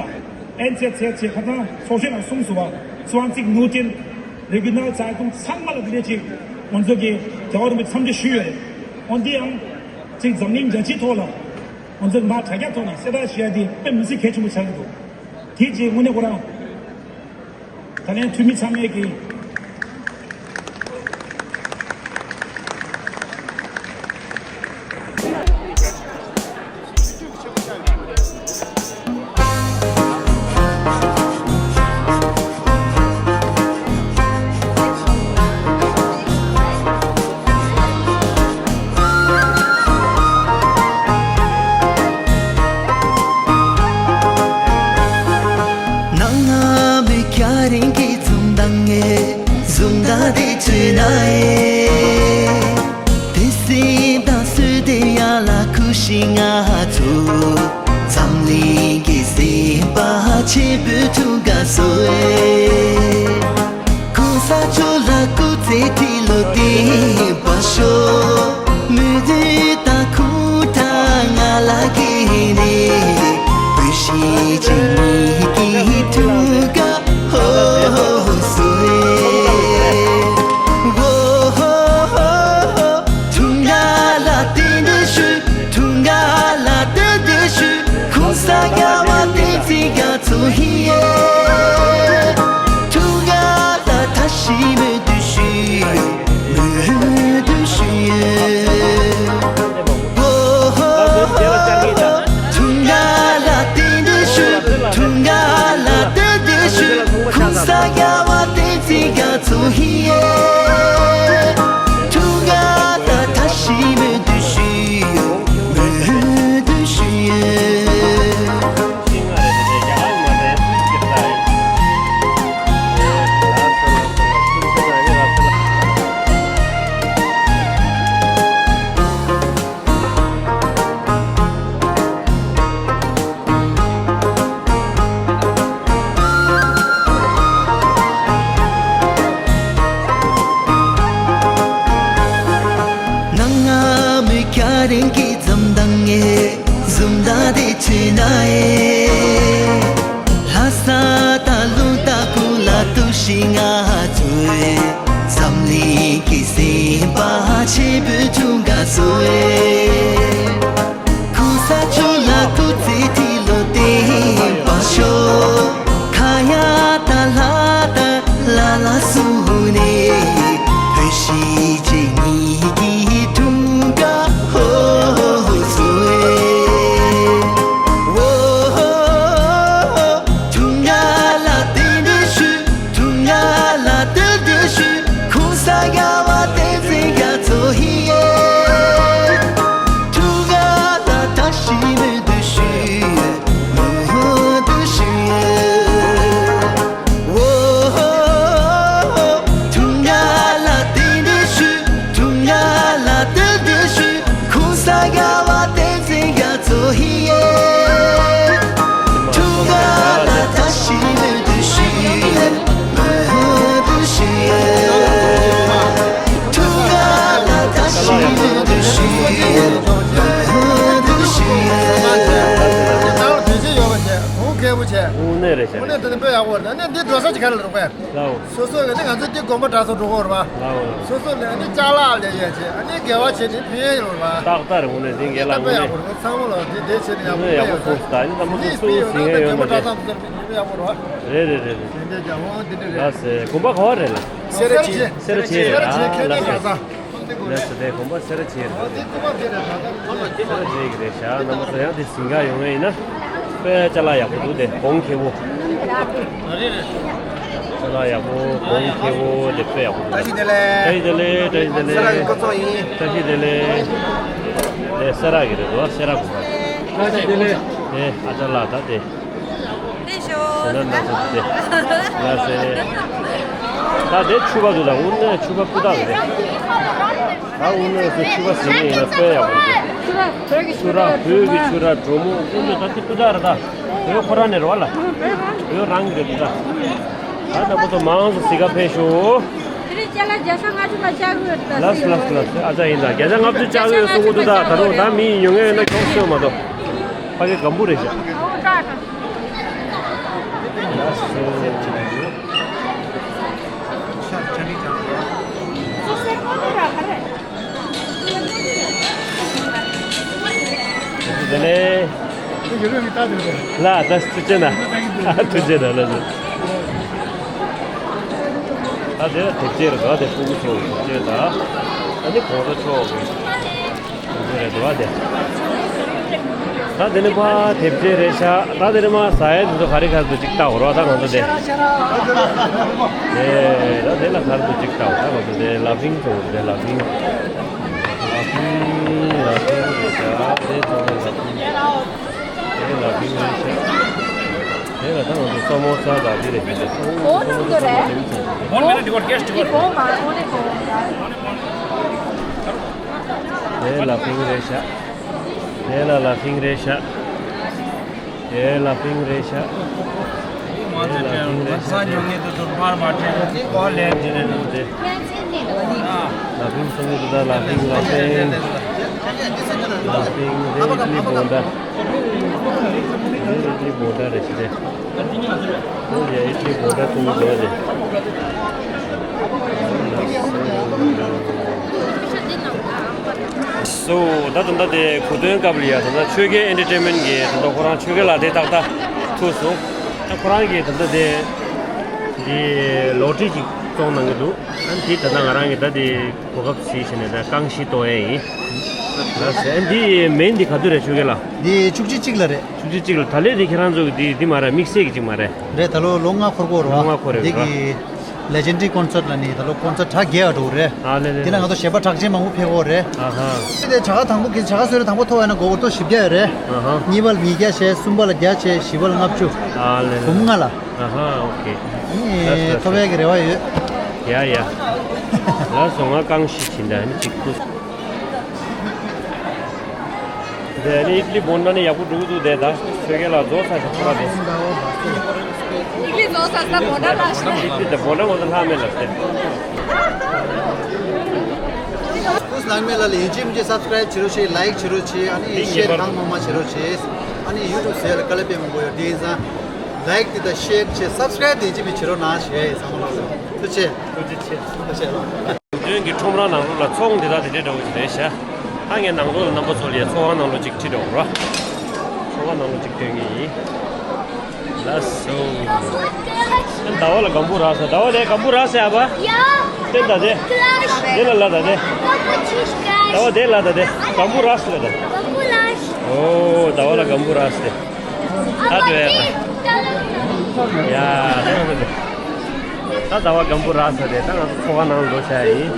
ཨེན་ཚེ་ཚེ་ཚེ་ཁ་ཐང་ཚོགས་ཆེན་ནང་གསུངས་སོང་བ། ཚོང་ཚིག་ནུ་ཏིན་རེ་གུ་ནལ་ཚགས་ཁུངས་ཚང་མ་ལ་དེ་འདྲས་ཅིག་ང་ཚོ་གི་རྒྱལ་བ་རིན་པོ་ཆེ་འཚམས་འདྲི་ཞུས་ཡོད་རེད། འོན་ཏེ་ཡང་ཅིག་འཛམ་གླིང་རྒྱལ་སྤྱིའི་ཐོག་ལ་ང་ཚོ་མ་དྲ་རྒྱ་ཐོག་ནས་གསལ་བསྒྲགས་ཞུ་ཡ་དེ་དཔེ་མི་སྲིད་གལ་ཆེན་པོ་ཆགས་ཀྱི་འདུག་དེ་རྗེས་དངོས་གནས་ཁོ་རང་ད་ལན་འཐུས་མི་ཚང་མས་ཀྱི། ནང་ང་མི་སྐྱ་རེངས་ཀྱི་འཛུམ་མདངས་ངས་འཛུམ་མདངས་དེ་བྱོས་ན་ཨེ། དེ་སེམས་དང་སུ་དེ་ཡ་ལ་ཁུ་ཤི་ང་ཚོ་འཛམ་གླིང་གི་སེམས་པ་ཆེན་པོའི་ཐུགས་ཀ་སོ་ཨེ། གོང་ས་མཆོག་ལ་སྐུ་ཚེ་ཁྲི་ལོ་བརྟན་པར་ཤོག་མོས་འདུན་དང་ཁུངས་དྲངས་ང་ལ་དགོས་ནས། བུ་ཤི་ཅིག་ཉིད་ཀྱི་ཐུགས་ཀ་ཧོ་ཧོ་སོ་ཨེ། ཧོ་ཧོ་ཧོ་ཧོ། ཐུགས་ཀ་ལ་བརྟན་པར་ཤོག་ཐུགས་ཀ་ལ་བརྟན་པར་ཤོག་གོང་ས་རྒྱལ་བ་བསྟན་འཛིན་རྒྱ་མཚོ་ཡིན། ཐུགས་ཀ་ལ་ཐ་ཤི་མོས་འདུན་ཞུ། མོས་འདུན་ཞུ། ཨོ་ཧོ་ཧོ་ཧོ། ཐུགས་ཀ་ལ་བརྟན་པར་ཤོག་ཐུགས་ཀ་ལ་བརྟན་པར་ཤོག་གོང་ས་རྒྱལ་བ་བསྟན་འཛིན་རྒྱ་མཚོ་ཡིན། ཐུགས་ཀ་ལ་ཐ་ཤི་མོས་འདུན་ཞུ། མོས་འདུན་ཞུ། ནང་ང་མི་སྐྱ་རེངས་ཀྱི་འཛུམ་མདངས་ངས་འཛུམ་མདངས་དེ་བྱོས་ན་ཨེ། ལྷ་ས་དང་ལུང་རྟ་ཁུལ་ལ་གཏུགས་ཤིང་ང་ཚོས་འཛམ་གླིང་གི་སེམས་པ་ཆེན་པོའི་ཐུགས་ཀ་སོ་ཨེ། གོང་ས་མཆོག་ལ་སྐུ་ཚེ་ཁྲི་ལོ་བརྟན་པར་ཤོག་ཁ་ཡ་དང་ལྷ་དང་ལ་ལ་སུ་ནས་བོད་གཞིས་བྱེས་གཉིས་ཀྱི་འཁྲུངས་སྐར་ཧོ་ཧོ་ཧོ་སོ་ཨེ། ཨོ་ཧོ་ཧོ་ཧོ། ཐུགས་ཀ་ལ་བརྟན་པར་ཤོག་ཐུགས་ཀ་ལ་བརྟན་པར་ཤོག་གོང་ས་རྒྱལ་བ་བསྟན་འཛིན་རྒྱ་མཚོ་ཡིན། ཐུགས་ཀ་ལ་བརྟན་པར་ཤོག་ཅི་ག་ལ་རོགས་པས། ལའོ། སོ་སོ་ལ་ནི་ང་ཚོ་འདི་དགོན་པ་གྲྭ་ཚང་འགྲོ་གི་རེད་པ། ལའོ་ལའོ། སོ་སོ་ལ་ནི་ཅ་ལག་ལས་ཡས་བྱས་ཨ་ནི་དགེ་བ་བྱས་ནས་ཕན་ཡས་ཡོད་རེད་པ། ཏག་ཏག་རེད། འོ་ན་འདི་ངས་ལ་ད་དཔེ་ཡག་པོ་རེད། ཚང་མ་ལ་འདི་འདི་བྱས་ནས་ཡག་པོ་དཔེ་ཡག་པོ་ཡོད་ས་ད་ནི་ད་མ་གཏོགས་སུ་ཡིན་ཡོད་ན་དགོན་པ་གྲྭ་ཚང་དུ་ཟེར་བའི་དཔེ་ཡག་པོ་རེད་པ། རེད་རེད་རེད་རེད། དེ་འདྲ་ཀྱང་འོ་འདི་འདྲ་རེད། ལགས་སེ། དགོན་པ་ག་བ་རེད་ལ། སེ་ར་བྱེས། སེ་ར་བྱེས་རེད། ཨ་ལགས་སེ། ལགས་སོ། དེ་དགོན་པ་སེ་ར་བྱེས་རེད། སེ་ར་བྱེས་ཀྱི་རེད་ཤག་རྣམ་པ་ཚོ་ཡང་དེ་ཟིན་ག་ཡོང་ངེས་ཡིན་ན་དཔེ་ཅ་ལག་ཡག་པོ་འདུག་དེ་གོང་ཁེ་པོ། ཅ་ལག་ཡག་པོ་གོང་ཁེ་པོ་དེ་དཔེ་ཡག་པོ་འདུག་བཀྲ་ཤིས་བདེ་ལེགས། བཀྲ་ཤིས་བདེ་ལེགས། བཀྲ་ཤིས་བདེ་ལེགས། སེ་ར་གི་སྐུ་ཚོགས་ཡིན། བཀྲ་ཤིས་བདེ་ལེགས། དེ་སེ་ར་གི་རེད་འདུག་སེ་ར་དགོན་པ། བཀྲ་ཤིས་བདེ་ལེགས། དེ་ཨ་ཅག་ལགས་ད་དེ། ལེགས་ཤོག་ཟེར་ན་ན་ཚ་དེ། ལ་སེ། ད་དེ་ཕྱུ་པ་འདུག་ད་དངོས་གནས་ཕྱུ་པ་སྤུས་དག་རེད། ད་དངོས་གནས་སུ་ཕྱུ་པ་ཟིན་ནས་ཡིན་ན་དཔེ་ཡག་པོ་འདུག་ཕྱུ་ར་བོད་ཀྱི་ཕྱུ་ར་བོད་ཀྱི་ཕྱུ་ར་གྲོ་མོ་དངོས་གནས་ད་དེ་སྤུས་དག་རེད་ད། བོད་ཁོ་རང་ནས་རེད་པ་ལ། བོད་རང་གི་རེད་འདུག་ད། ད་ལྟ་བུ་ཚོ་མང་སུ་གཟིགས་ག་ཕེབས་ཤོག་དེ་རིང་ཅ་ལག་བརྒྱ་ཆ་ལྔ་བཅུ་ལ་བཅག་གི་ཡོད་ད། ལགས་ལགས་ལགས། ཨ་ཅག་ཡིན་ད་བརྒྱ་ཆ་ལྔ་བཅུ་བཅག་གི་ཡོད་གསུང་གི་འདུག་ད་ད་རུང་ད་མི་ཉུང་ངེས་ཡོད་ན་ཁྱོག་ཤོད་མ་གཏོགས། ཕ་གི་སྒམ་པོ་རེད་ཤག་དེ་ནས། ལ་ད་ཐུགས་རྗེ་གནང་། ཐུགས་རྗེ་གནང་། ལགས་སོ། ད་དེ་ལ་དེབ་ཆེར་དགའ་དེ་ཕྲུ་གུ་ཚོ་དེབ་ཆེར་དང་། ཨ་ནི་གོང་ས་མཆོག་གི་དེབ་ཆེར་རེད་འདུག་ཨ་དེ། ད་དེ་ནི་ཕ་དེབ་ཆེར་རེད་ཤག་ད་དེ་ནི་མ་ཟ་ཡ་དེ་ཚོ་ག་རེ་ག་རེ་འདུག་ཅིག་ལྟ་འོ་རོགས། ད་ང་ཚོ་དེ། དེ་ད་དེ་ལ་ག་རེ་འདུག་ཅིག་ལྟ་འོ། ད་ང་ཚོ་དེ་ལ་ཕིང་ཚོ་དེ་ལ་ཕིང་། ལ་ཕིང་ལ་ཕིང་རེད་ཤག་དེ་ཚོ་དེ་ལ་ཕིང་། དེ་ལ་ཕིང་རེད་ཤག་དེ་ལ་ད་ང་ཚོ་ས་མོ་ས་དང་དེ་རེད་ཤག་འོ་ནང་དུ་རེད། འོ་མེད་ན་འདི་བར་ཀེ་སི་ཊི་འོ་མ་འོ་ནི་འོ། དེ་ལ་ཕིང་རེད་ཤག་དེ་ལ་ལ་ཕིང་རེད་ཤག་དེ་ལ་ཕིང་རེད་ཤག་དེ་ལ་ཕིང་རེད་ཤག་དེ། ལ་ཕིང་སོང་གི་འདུག་ད་ལ་ཕིང་ལ་ཕིང་། ལ་ཕིང་དེ་ཨི་ཊ་ལི་བོ་ཌ། དེ་ཨི་ཊ་ལི་བོ་ཌ་རེད་ཤག་དེ། དེ་ཨི་ཊ་ལི་བོ་ཌ་སོང་གི་འདུག་ཨ་དེ། སོ། ད་ད་ད་དེ་གོ་སྟོན་སྐབས་ལ་ཡ་ད་ད་ཆོས་རྒྱལ་ཨེན་ཊར་ཊེན་མེན་ཊི་གི་ད་ད་ཁོ་རང་ཆོས་རྒྱལ་ལགས་དེ་ཏག་ཏག་ཐུག་སོང་། ད་ཁོ་རང་གིས་ད་ད་དེ་དེ་ལོ་ཊ་རི་ཅིག་བཙོང་གནང་གི་འདུག་ཨ་ནི་དེ་ད་ད་ང་རང་གིས་ད་དེ་གོ་སྐབས་གཟིགས་བྱས་ནས་ད་རྐང་བཞི་གཏོང་ཡས་ཡིན། ལགས་སེ། ཨ་ནི་དེ་མེན་དེ་ག་དུས་རེད་ཆོས་རྒྱལ་ལགས། དེ་བཅུ་གཅིག་གཅིག་ལ་རེད། བཅུ་གཅིག་གཅིག་ལ། ད་ལོའི་དེ་ཁྱེད་རང་ཚོ་གི་དེ་དེ་མ་རེད། དམིགས་བསལ་གྱི་ཅིག་མ་རེད། རེད། ད་ལོ་ལོ་ལྔ་འཁོར་གོ་རོ། ལོ་ལྔ་འཁོར་རེད། དེ་གི་ལེ་ཇེན་ཌ་རི་ཀོན་སར་ཊི་ལ་ནི་ད་ལོ་ཀོན་སར་ཊི་གྲངས་བརྒྱད་འགྲོ་གི་རེད། ཨ་ལེ་ལེ། དེ་ལ་ང་ཚོ་གཞས་པ་གྲགས་ཅན་མང་པོ་ཕེབས་ཀྱི་ཡོད་རེད། ཨ་ཧ། དེ་བྱ་དགའ་དང་པོ་གི་བྱ་དགའ་གསོལ་རས་དང་པོ་ཐོབ་ཡ་ན་སྒོར་སྒོར་ཐོབ་བཞི་བརྒྱ་ཡོད་རེད། ཨ་ཧ། གཉིས་པ་ལ་ཉིས་བརྒྱ་བྱས། གསུམ་པ་ལ་བརྒྱ་བྱས། བཞི་པ་ལ་ལྔ་བཅུ། ཨ་ལེ་ལེ། འབུམ་ལྔ་ལ། ཨ་ཧ། ཨོ་ཁེ། ནི་ཐོབ་ཡ་གི་རེ་བ་ཡོད། ཡ་ཡ། ལགས་སོ། ང་རྐང་བཞི་བྱིན་ད་ནི་གཅིག་ཁུ། དེ་ནི་ཨི་ཊ་ལི་བོ་ཌ་ནི་ཡག་པོ་འགྲོ་གི་འདུག་དེ་ད་ཆོས་རྒྱལ་ལགས་རྫོགས་ཚར་ཤག་ཐོག་ལ་དེ། ཨི་ཊ་ལི་རྫོགས་ཚར་ས་བོ་ཌ་ལགས་ཤི་ན། ཨི་ཊ་ལི་དེ་བོ་ཌ་ངོ་ཚ་ལྷག་མེད་ལ་དེ། ཨུ་ལགས་མེད་ལ་ལ་ཡིན་གཅིག་མིན་གཅིག་སབ་སི་ཀ་རའིབ་བྱེད་རོགས་བྱེད། ལའིཀ་བྱེད་རོགས་བྱེད། ཨ་ནི་ཤེར་གང་མང་མང་བྱེད་རོགས་བྱེད། ཨ་ནི་ཡུ་ཊུབ་ཟེར་ལ་དཀའ་ལས་དཔེ་མང་པོ་ཡོད། དེ་ཡིན་ཙང་ལའིཀ་དེ་དང་ཤེར་བྱེད། སབ་སི་ཀ་རའིབ་དེ་ཡིན་གཅིག་མིན་གཅིག་བྱེད་རོགས་གནང་ཞེས་ཚང་མ་ལ་ཐུགས་རྗེ་ཆེ། ཐུགས་རྗེ་ཆེ། ཐུགས་རྗེ་ཆེ། དོན་གྱི་ཁྲོམ་ར་ནང་ལོགས་ལ་ཚོང་དེ་དག་དེ་འདྲའི་འདྲ་བོ་ཞིག་རེད་ཤག་ད་ངས་ནང་ལོགས་ལ་རྣམ་པ་ཚོ་ལ་ཡ་ཚོང་ཁང་ནང་ལོགས་ཅིག་ཁྲིད་འགྲོ་རོགས། ཚོང་ཁང་ནང་ལོགས་ཅིག་སྟོན་གྱི་ཡིན། ལགས་སོ། ཟླ་བ་ལ་སྒམ་པོ་རག་སོང་། ཟླ་བ་དེ་སྒམ་པོ་རག་སོང་ཨ་ཕ། ཡ། དེ་ལ་དེ། དེ་ལ་ལ་ད་དེ། ཟླ་བ་དེ་ལ་ད་དེ། སྒམ་པོ་རག་སོང་ལ་ད། ཨོ་ཟླ་བ་ལ་སྒམ་པོ་རག་སོང་དེ། ད་འགྲོ་ཡ་ད། ཡ་ད་ང་ཚོ་དེ། ད་ཟླ་བ་སྒམ་པོ་རག་སོང་དེ། ད་ང་ཚོ་ཚོང་ཁང་ནང་འགྲོ་བྱ་ཡིན།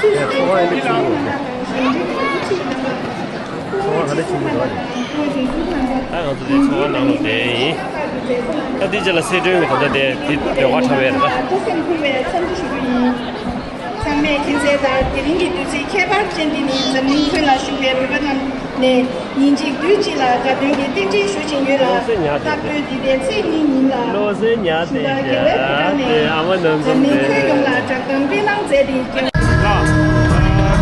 ཚོང་ཁང་ཡིན་པའི་ཆུང་ངུ། ཚོང་ཁང་ག་འདྲ་ཆེན་པོ་འདུག་ཨ་ནི། ད་ང་ཚོ་དེ་ཚོང་ཁང་ནང་ལ་བསྡད་ཡིན། ད་འདི་རྗེས་ལ་གསལ་སྒྲོན་གྱི་ད་ལྟ་དེ་འདི་ཟློས་གར་འཁྲབ་ཡས་རེད་ད། ཚང་མས་མཁྱེན་གསལ་ལྟར་དེ་རིང་གི་དུས་ཚིགས་ཁྱད་པར་ཅན་འདི་ནི་འཛམ་གླིང་ཁྱོན་ལ་བཞུགས་པའི་བོད་པ་རྣམས་ནས་ཉིན་གཅིག་དུས་གཅིག་ལ་དགའ་སྟོན་གྱི་རྟེན་འབྲེལ་ཞུ་བཞིན་ཡོད་ལ། སྟབས་བདེ་འདི་ལོ་གསར་ཉག་དེ་ཡ་དེ་ཨ་མ་ནང་འཛོམས་དེ། འཛམ་གླིང་ཁྱོན་ཡོངས་ལ་བསྒྲགས་གཏམ་སྤེལ་གནང་མཛད་དེ།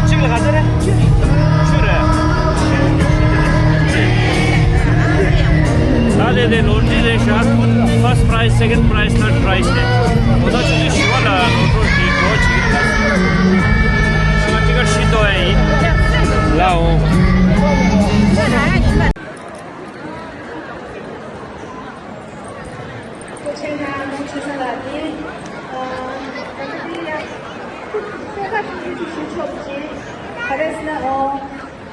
གཅིག་ལ་ག་ཚོད་རེད། ཆུ་རེད། Second prize, third prize དེ། འོ་ད་ཆུ་ཚོད་བཞི་པ་ལ་ལོ་ཊ་རི་དེ་གོ་བྱེད་ཀྱི་རེད། ད་ཊི་ཀེ་ཊི་ཤི་ཏོ་ཡ་ཡིན། ལའོ། ཁོ་ཆེན་ཁ་ནང་ཆུ་ས་ལ་དེ། ཨ། ད་ལྟ་དེ་ཡ། ཁོ་ཁ་ཆུ་ཚོད་བཞི་ཆོག་ཅིང་། ག་རེ་ཟེར་ན་ཨོ།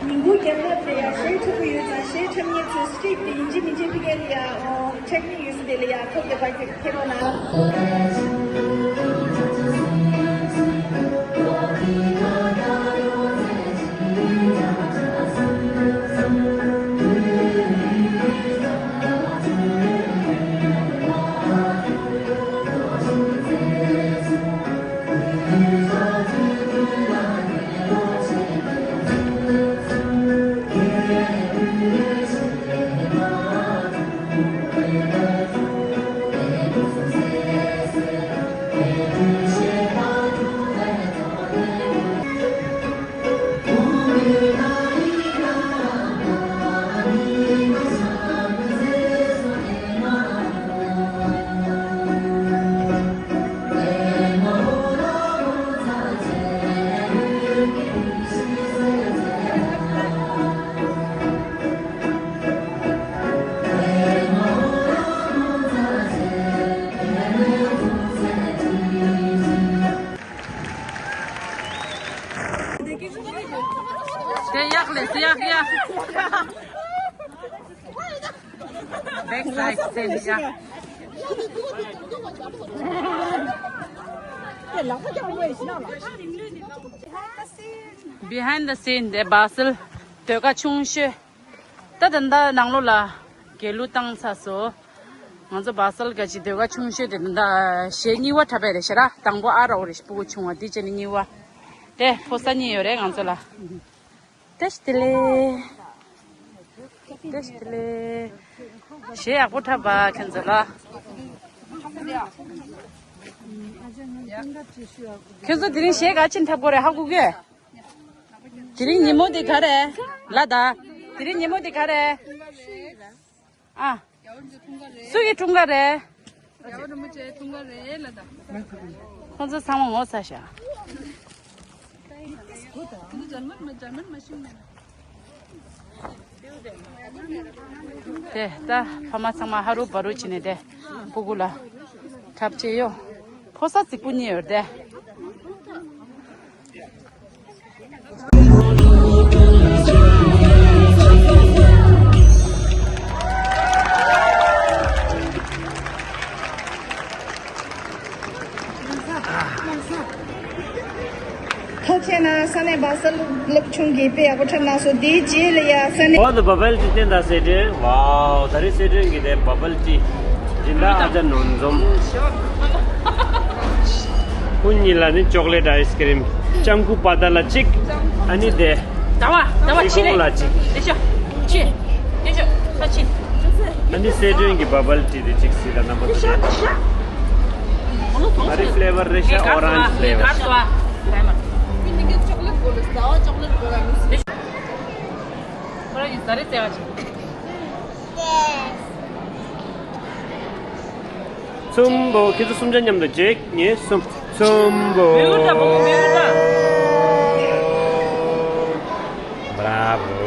ཉིན་གུང་རྒྱབ་ལོགས་དེ་ཡ་གཞས་འཁྲབ་ཀྱི་ཡོད་ཙང་གཞས་འཁྲབ་མཁན་ཚོས་སི་ཊེཇ་དེ་ཡིན་གཅིག་མིན་གཅིག་ཕ་གི་ལ་ཡ་ཨོ་འཁྲབ་མཁན་ཡོད་ས་དེ་ལ་ཡ་ཐོབ་བསྡད་པ་ཕེབས་རོགས་གནང་། དེ་ཡག་ལས་སུ་ཡག་ཡག Back side scene ཡ། Behind the scene དེ་བྷ་སལ་ཟློས་གར་ཆུང་ཤོས། ད་ད་ད་ནང་ལོགས་ལ་རྒྱལ་གླུ་བཏང་ཚར་སོང་། ང་ཚོ་བྷ་སལ་ག་ཅིག་ཟློས་གར་ཆུང་ཤོས་དེ་ད་ད་གཞས་གཉིས་པ་འཁྲབ་པ་རེད་ཤག་ར། དང་པོ་ཨ་རོག་རེད་ཤག་སྤུ་གུ་ཆུང་བ་དེ་བྱས་ནས་གཉིས་པ། དེ་ཕོ་གསར་གཉིས་ཡོད་རེད་ང་ཚོ་ལ། བཀྲ་ཤིས་བདེ་ལེགས། བཀྲ་ཤིས་བདེ་ལེགས། གཞས་ཡག་པོ་འཁྲབ་པ་ཁྱེད་ཚོ་ལ། ཁྱེད་ཚོ་དེ་རིང་གཞས་ག་ཅིག་འཁྲབ་དགོས་རེད་ཧ་གོ་གི། དེ་རིང་ཉིན་མོ་དེ་ག་རེ། ལ་ད། དེ་རིང་ཉིན་མོ་དེ་ག་རེ། ཨ། སུ་ཡི་འཁྲུངས་སྐར་རེད། རྒྱལ་བ་རིན་པོ་ཆེའི་འཁྲུངས་སྐར་རེད་ལ་ད། ཁོང་ཚོ་ཚང་མ་ངོ་ཚ་ཤག་འདི་འཇར་མན་མ་འཇར་མན་མ་ཤེས་ནས། དེ་ད་ཕ་མ་ཚང་མ་ཧ་རུ་བ་རུ་བྱས་ནས་དེ་སྤུ་གུ་ལ་འཁྲབ་བྱས་ཡོད། ཕོ་གསར་རྫིག་པོ་གཉིས་ཡོད་དེ། ཐུགས་རྗེ་གནང་། ས་གནས་བྷ་སལ་སློབ་ཆུང་གིས་དཔེ་ཡག་པོ་འཁྲབ་གནང་སོང་། དེའི་རྗེས་ལ་ཡ་ས་གནས། Oh, the bubble tea stand, the Sehchung. Wow, ད་རེས་སེ་ཀྲོན་གྱི་དེ་བ་བལ་ཊི། སྦྱིན་བདག་ཨ་ཅག་ནོར་འཛོམས། ཁོང་གཉིས་ལ་ནི་ཅོག་ལེ་ཊི་ཨའི་སི་ཀྲིམ། ལྕམ་སྐུ་པ་ཏ་ལ་གཅིག་ཨ་ནི་དེ། ཟླ་བ་ཟླ་བ་ཕྱི་ལ་ལ་གཅིག་ལེ་ཤ་ཕྱི་ལེ་ཤ་ཕ་ཕྱི། ཨ་ནི་སེ་ཀྲོན་གྱི་བ་བལ་ཊི་དེ་གཅིག་སི་ལ་རྣམ་པ་ཚོ་དེ། ཨ་རི་ཕི་ལེ་བར་རེད་ཤག་ཨོ་རན་ཇི་ཕི་ལེ་བར། ཁོ་རང་གི་ཟ་རེ་བཙལ་བ་བྱེད། གསུམ་པོ། ཁྱེད་ཚོ་གསུམ་ཆ་མཉམ་དུ་གཅིག་གཉིས། གསུམ། གསུམ་པོ། མེའུ་ད་བུ་མོ་མེའུ་ད། Bravo.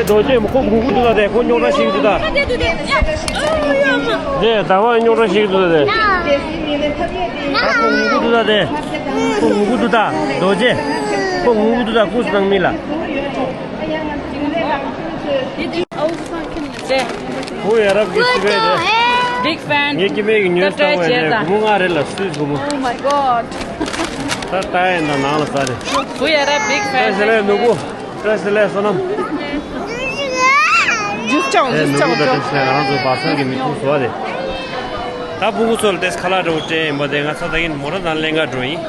རྡོ་རྗེ་མོ་ཁོ་ངུ་གུ་འདུག་ད་དེ། ཁོ་རྙོག་དྲ་ཞིག་འདུག་ད། དེ་ད་བ་རྙོག་དྲ་ཞིག་འདུག་ད་དེ། ཁོ་ངུ་གུ་འདུག་ད་དེ། ཁོ་ངུ་གུ་འདུག་ད། རྡོ་རྗེ། ཁོ་ངུ་གུ་འདུག་ད། ཁུ་སུ་ནང་མི་ལ། ཁོ་ཡ་རབས་ཀྱི་སི་པེ་རེད། Big fan. ངའི་སྐྱེ་དམན་གྱི་ཉོས་བཏང་བ་ཡིན་ད། སྒོར་མོ་ལྔ་རེད་ལ་སུས་སྒོར་མོ། Oh my god. ད་ལྟ་ཡིན་ད་ནང་ལ་ཟ་རེད། བུ་ཡ་རབས་big fan. བཀྲ་ཤིས་བདེ་ལེགས་ནོར་བུ། བཀྲ་ཤིས་བདེ་ལེགས་བསོད་ནམས། ཇུས་ཅང་ཨེ་ཇུས་ནོར་བུ་ཅང་ད་ཅོ། བཀྲ་ཤིས་བདེ་ལེགས། ང་རང་ཚོ་བ་སང་གི་མི་ཐུག་སོ་རེད། ད་ཕྲུ་གུ་ཚོ་ལ་ཏེས་ཁ་ལག་འདྲ་བོ་སྤྲད་ཡིན་པ་དེ། ང་ཚ་ད་གིན་མོ་ཊ་ནང་ལེན་ག་འགྲོ་ཡིན།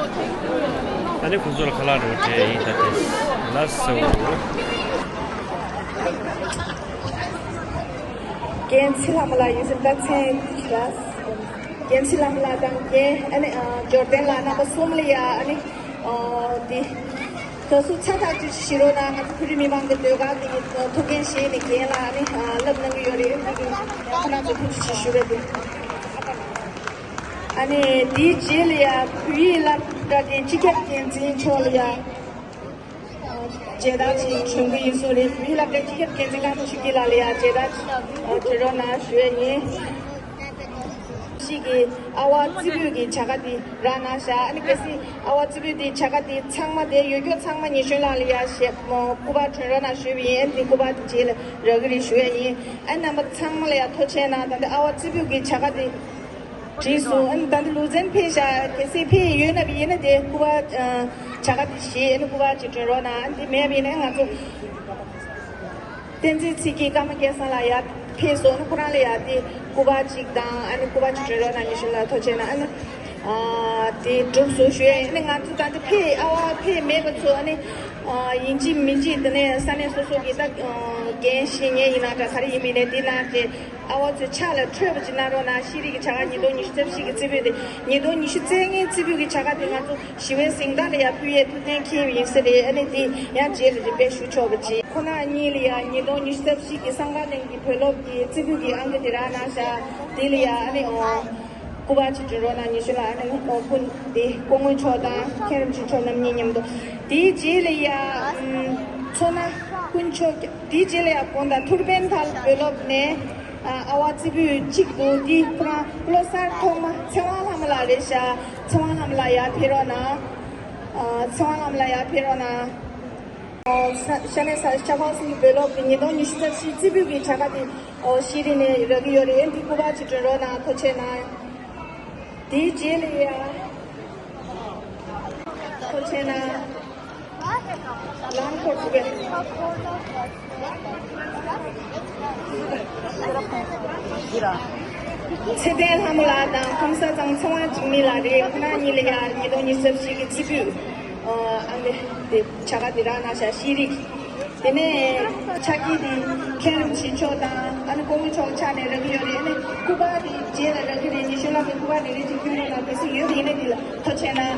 ད་ནི་ཁོ་ཚོ་ལ་ཁ་ལག་འདྲ་བོ་སྤྲད་ཡིན་ད་ཏེས། ལ་སོ། རྒན་ཚེ་ལྷ་མོ་ལགས་ཡིན་ཟེར་ད་མཚན་ཞུ་ར། རྒན་ཚེ་ལྷ་མོ་ལགས་དང་རྒན་ཨ་ནི་ཨ་འབྱོར་ལྡན་ལགས་རྣམ་པ་གསུམ་ལ་ཡ་ཨ་ནི་ཨ་དེ་ད་སུ་ཚ་ཐག་ཆོད་ཞིག་བྱེད་རོགས་གནང་། ང་ཚོ་བོད་རིགས་མི་མང་གི་ཟློས་གར་དེ་གི་ཐུགས་འགན་བཞེས་ནས་རྒན་ལགས་ཨ་ནི་ཨ་བསླབ་གནང་གི་ཡོད་རེད། དེ་གི་ཁོ་རང་ཚོ་ཐུགས་རྗེ་ཆེ་ཞུ་རེད་དེ། ཨ་ནི་དེའི་རྗེས་ལ་ཡ་བོད་ཡིག་བསླབ་གྲྭ་དེ་སྤྱི་ཁྱབ་འགན་འཛིན་མཆོག་ལ་ཡ་མཇལ་དར་ཅིག་སྒྲོན་གི་ཡིན་སོ་རེད། བོད་ཡིག་བསླབ་གྲྭའི་སྤྱི་ཁྱབ་འགན་འཛིན་རྐང་ཐང་ཆོས་སྐྱིད་ལགས་ལ་ཡ་མཇལ་དར་ཅིག་སྒྲོན་རོགས་གནང་ཞུ་ཡས་ཡིན། ཞིག་གི་ཨ་བ་རྩེ་ཕུད་ཀྱི་བྱ་དགའ་དེ་རག་གནང་ཤག་ཨ་ནི་གལ་སྲིད་ཨ་བ་རྩེ་ཕུད་དེ་བྱ་དགའ་དེ་ཚང་མ་དེ་ཡོད་རྒྱུ་ཚང་མ་ཉི་གཞོན་ལགས་ལ་ཡ་ཞེས་སྐུ་པར་སྒྲོན་རོགས་གནང་ཞུས་པ་ཡིན། ཨ་ནི་དེ་སྐུ་པར་དེ་རྗེས་ལ་རག་གི་རེད་ཞུ་ཡས་ཡིན། ཨ་ནི་རྣམ་པ་ཚང་མ་ལ་ཡ་ཐུགས་རྗེ་གནང་། ད་ལྟ་ཨ་བ་རྩེ་ཕུད་ཀྱི་བྱ་དགའ་དེ་བྲིས་སོང་། ཨ་ནི་ད་ལྟ་ལུས་རྩལ་ཕེབས་ཤག་གལ་སྲིད་ཕེབས་ཡོད་ན་བི་ཡིན་ན་དེ་སྐུ་པར་བྱ་དགའ་དེ་བཞེས། ཨ་ནི་སྐུ་པར་ཅིག་སྒྲོན་རོགས་གནང་། ཨ་ནི་དེ་མེད་པ་ཡིན་ན་ང་ཚོ་བསྟན་འཛིན་ཚེ་སྐྱིད་ཀརྨ་སྐལ་བཟང་ལགས་ཡར་ཕེབས་སོང་ན་ཁོ་རང་ལ་ཡར་དེ་སྐུ་པར་གཅིག་དང་ཨ་ནི་སྐུ་པར་གཅིག་སྤྲད་རོགས་གནང་། ཉི་གཞོན་ལགས་ཐུགས་རྗེ་གནང་། ཨ་ནི་ཨ་དེ་གྲུབ་སོང་ཞུ་ཡས་ཡིན། ཨ་ནི་ང་ཚོ་ད་ལྟ་ཕེབས་ཨ་བ་ཕེབས་མེད་པ་ཚོ་ཨ་ནི་ཨ་ཡིན་གཅིག་མིན་གཅིག་དེ་ནས་ས་གནས་སོ་སོ་གི་ད་ཨ་འགན་བཞེས་མཁན་ཡིན་ན་འདྲ་ག་རེ་ཡིན་མིན་ནས་དེ་གནང་སྟེ། ཨ་བ་ཚོའི་ཕྱག་ལ་འཕྲོད་པ་ཅིག་གནང་རོགས་གནང་། ཤེས་རིག་གི་བྱ་དགའ་ཉིས་སྟོང་ཉི་ཤུ་རྩ་བཞི་གི་རྩེ་ཕུད་དེ། ཉིས་སྟོང་ཉི་ཤུ་རྩ་ལྔའི་རྩེ་ཕུད་ཀྱི་བྱ་དགའ་དེ་ང་ཚོ་ཞི་བའི་གཟེངས་རྟགས་ལ་ཡང་ཕུལ་ཡས་ཐུགས་གཏན་འཁེལ་བ་ཡིན་ས་རེད། ཨ་ནི་དེ་ཡང་རྗེས་ལ་རིམ་པས་ཞུ་ཆོག་པ་བྱེད། ཁོ་ན་གཉིས་ལ་ཡང་ཉིས་སྟོང་ཉི་ཤུ་རྩ་བཞི་གི་གསང་བ་གླིང་གི་བོད་སློབ་ཀྱི་རྩེ་ཕུད་ཀྱི་ཨང་ཀི་དེ་རག་གནང་ཤག་དེ་ལ་ཡང་ཨ་ནི་ཨོ་སྐུ་པར་ཅིག་སྤྲད་རོགས་གནང་། ཉི་གཞོན་ལགས་ཨ་ནི་ཨོ་སྐུ་དེ་སྐུ་ངོ་མཆོག་དང་མཁན་རིན་པོ་ཆེ་མཆོག་རྣམ་གཉིས་མཉམ་དུ། དེའི་རྗེས་ལ་ཡང་མཚོ་སྣ་དཀོན་མཆོག་དེའི་རྗེས་ལ་ཡང་དགོངས་དག་ཐུར་པན་ཐལ་བོད་སློབ་ནས། ཨ་བ་རྩེ་ཕུད་གཅིག་འདུག་དེ་ཁོ་རང་བློ་གསར་ཐོག་མ་ཚེ་དབང་ལྷ་མོ་ལགས་རེད་ཤག་ཚེ་དབང་ལྷ་མོ་ལགས་ཡར་ཕེབས་རོགས་གནང་། ཨ་ཚེ་དབང་ལྷ་མོ་ལགས་ཡར་ཕེབས་རོགས་གནང་། ཨ་ས་ཤ་ནས་ས་ཤ་ཁང་སིང་བོད་སློབ་ཀྱི་ཉིས་སྟོང་ཉི་ཤུ་རྩ་བཞི་རྩེ་ཕུད་ཀྱི་བྱ་དགའ་དེ་ཨོ་ཤེས་རིག་ནས་རག་གི་ཡོད་རེད། དེ་སྐུ་པར་ཅིག་སྒྲོན་རོགས་གནང་། ཐུགས་རྗེ་གནང་། དེའི་རྗེས་ལ་ཡ། ཐུགས་རྗེ་གནང་། ལམ་འཁོར་ཐུག་པས། ཚེ་བརྟན་ལྷ་མོ་ལགས་དང་ཁམས་བཟང་ཚེ་དབང་འཇིགས་མེད་ལགས་རེད། ཁོ་རང་གཉིས་ལ་ཡ་ཉིས་སྟོང་ཉི་ཤུ་རྩ་བཞི་གི་རྩེ་ཕུད་ཨ་ནི་དེ་བྱ་དགའ་དེ་རག་གནང་ཤག་ཤེས་རིག་དེ་ནས་ཕྱག་འཁྱེར་དེ་མཁན་རིན་པོ་ཆེ་མཆོག་དང་ཨ་ནི་སྐུ་ངོ་མཆོག་ཕྱག་ནས་རག་གི་ཡོད་རེད། ཨ་ནི་སྐུ་པར་དེ་རྗེས་ལ་རག་གི་རེད། ཉི་གཞོན་ལགས་ཀྱི་སྐུ་པར་རེ་རེ་ཅིག་སྐྱོན་རོགས་གནང་། གལ་སྲིད་ཡོད་པ་ཡིན་ན་དེ་ལ་ཐུགས་རྗེ་གནང་།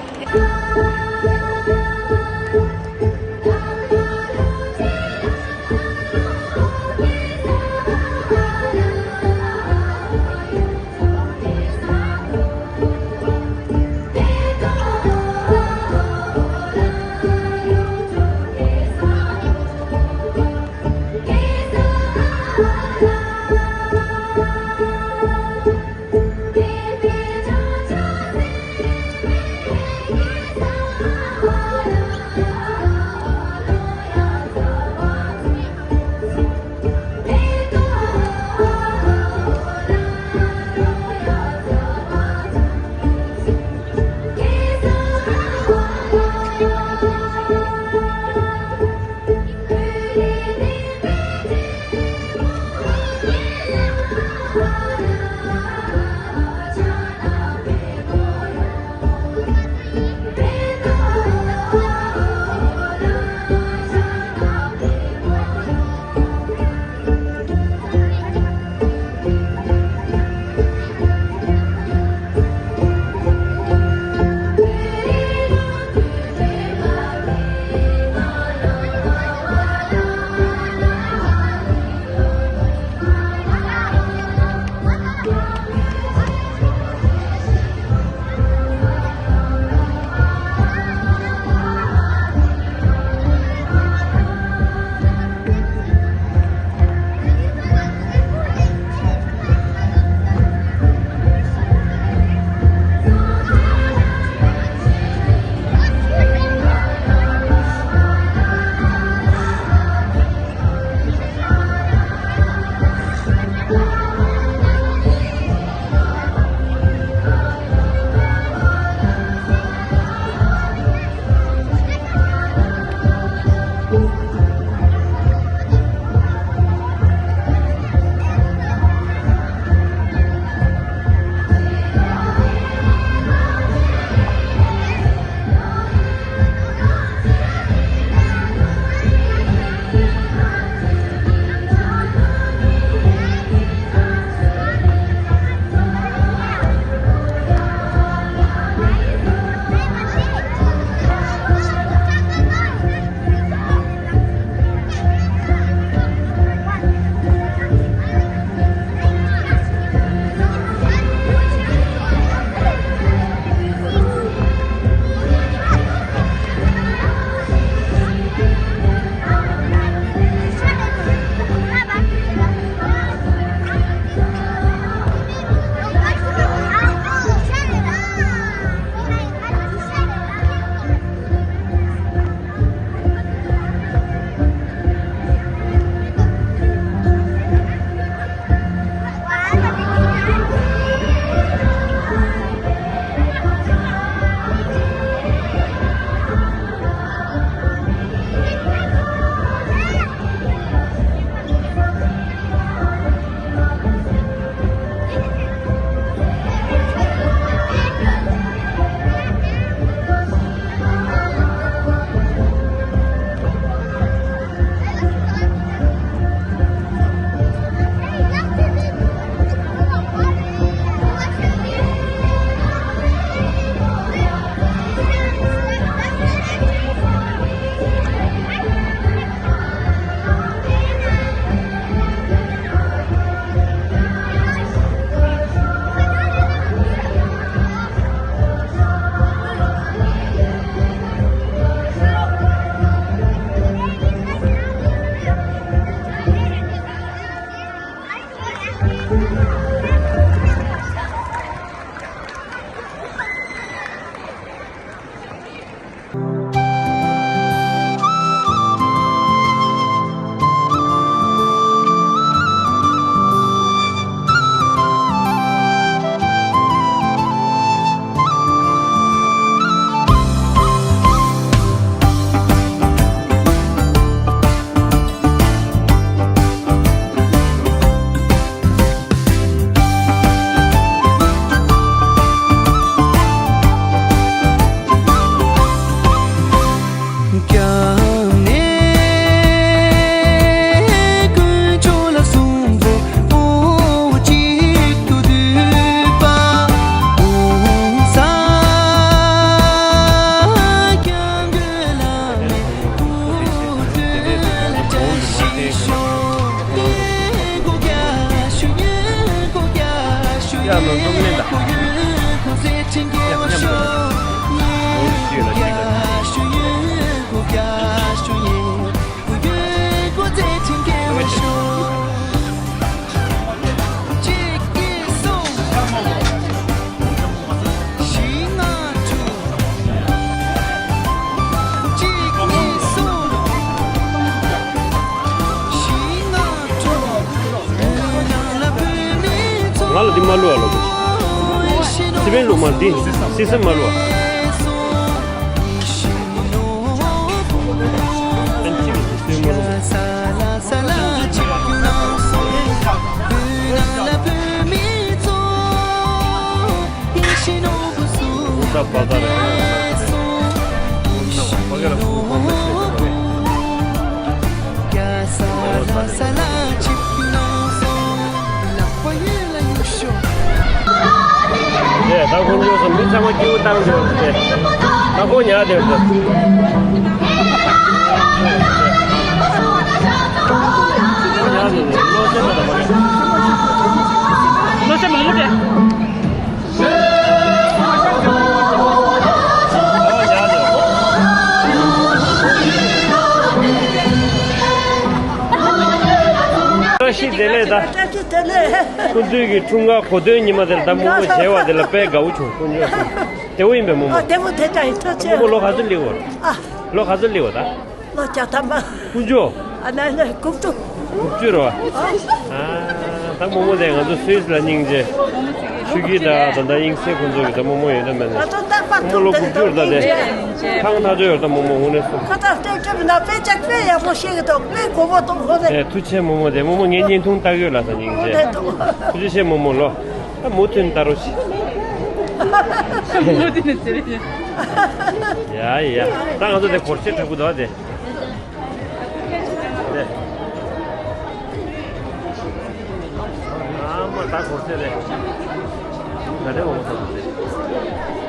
ལུག་མ་འདི་སི་སི་མ་ལུག་ད་ཁོང་ཚོ་མི་ཚང་མ་སྐྱིད་པོ་བཏང་འདུག་སྟེ། ད་ཁོ་ཉལ་བསྡད་འདུག་ལོ་སེམས་མང་པོ་སྟེ། བཀྲ་ཤིས་བདེ་ལེགས་ད། བཀྲ་ཤིས་བདེ་ལེགས། སྐུ་མདུན་གྱི་འཁྲུངས་སྐར་གོ་སྟོན་ཉི་མ་དེར་ད་རྨོ་མོ་མཇལ་བ་དེ་ལ་དཔེ་དགའ་བོ་བྱུང་དཀོན་མཆོག་གསུམ། བདེ་བོ་ཡིན་པས་རྨོ་མོ། ཨ་བདེ་བོ་དེ་འདྲ་ཡིན་ཐག་ཆོད། རྨོ་མོ་ལོ་ག་ཚོད་སླེབས་ཡོད། ཨ་ལོ་ག་ཚོད་སླེབས་ཡོད་ད། ལོ་བརྒྱ་ཐམ་པ། དཀོན་མཆོག་དཀོན་མཆོག་ཨ་ན་ན་དགུ་བཅུ། དགུ་བཅུ་རེད་བ། ཨ་ད་རྨོ་མོ་དེ་ང་ཚོ་སུད་སི་ལ་སྙིང་རྗེ། ཆོས་སྐྱིད་དང་ད་ལྟ་དབྱིངས་གསལ་ཁོང་ཚོ་གི་ད་རྨོ་མོ་ཡོད་ད་མེད་ན། ང་ཚོ་རྟག་པར་རྨོ་མོ་ལོ་ཐུག་དགུ་བཅུ་རེད་ད་དེ། ཐང་ཐག་ཆོད་ཡོད་ད་རྨོ་མོ་དངོས་གནས་སུ། ཁ་ཐག་སྟོན་གྱི་མིན་ན་དཔེ་ཆ་དཔེ་ཡག་པོ་ཤེས་ཀྱི་འདུག་དཔེ་གོ་བོ་གཏོང་ཁོ་རེད། ཨེ་ཐུགས་རྗེ་ཆེ་རྨོ་མོ་དེ། རྨོ་མོ་ངའི་བརྙན་ཐུང་ལྟ་གི་ཡོད་ལ་ད་སྙིང་རྗེ། ཐུགས་རྗེ་ཆེ་རྨོ་མོ་ལོ། ད་མུ་མཐུད་ལྟ་རོགས་ཞིག་མུ་མཐུད་ནས་ཟེར་རེད། ཡ་ཡ། ད་ང་ཚོ་དེ་སྒོར་གཞས་འཁྲབ་གི་འདུག་ཨ་དེ། དེ། ཨ་མ་ད་སྒོར་གཞས་རེད། ད་དེ་འོང་ས་རེད།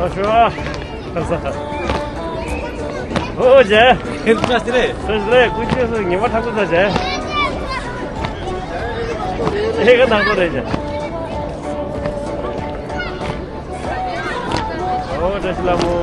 ཨ་ཤོ། ཨ་ས། ཨོ་ཇེ། ཁྱེད་ཚོ་ཅི་རེད། ཅི་རེད། ཀུན་སྤྱོད་སུ་ཉི་མ་ཁྲག་པོ་ས་ཇེ། ཨེ་ག་ནང་ཁོ་རེད་ཇེ། ཨོ་བཀྲ་ཤིས་ལྷ་མོ།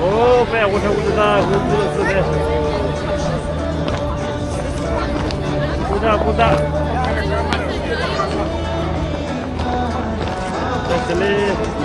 ཨོ་དཔེ་ཡག་པོ་འཁྲབ་ཀྱི་འདུག་ད་ཀུ་ཀུ་ཀུ་ཀུ་ཀུ་ད། ད་དེ་ལས།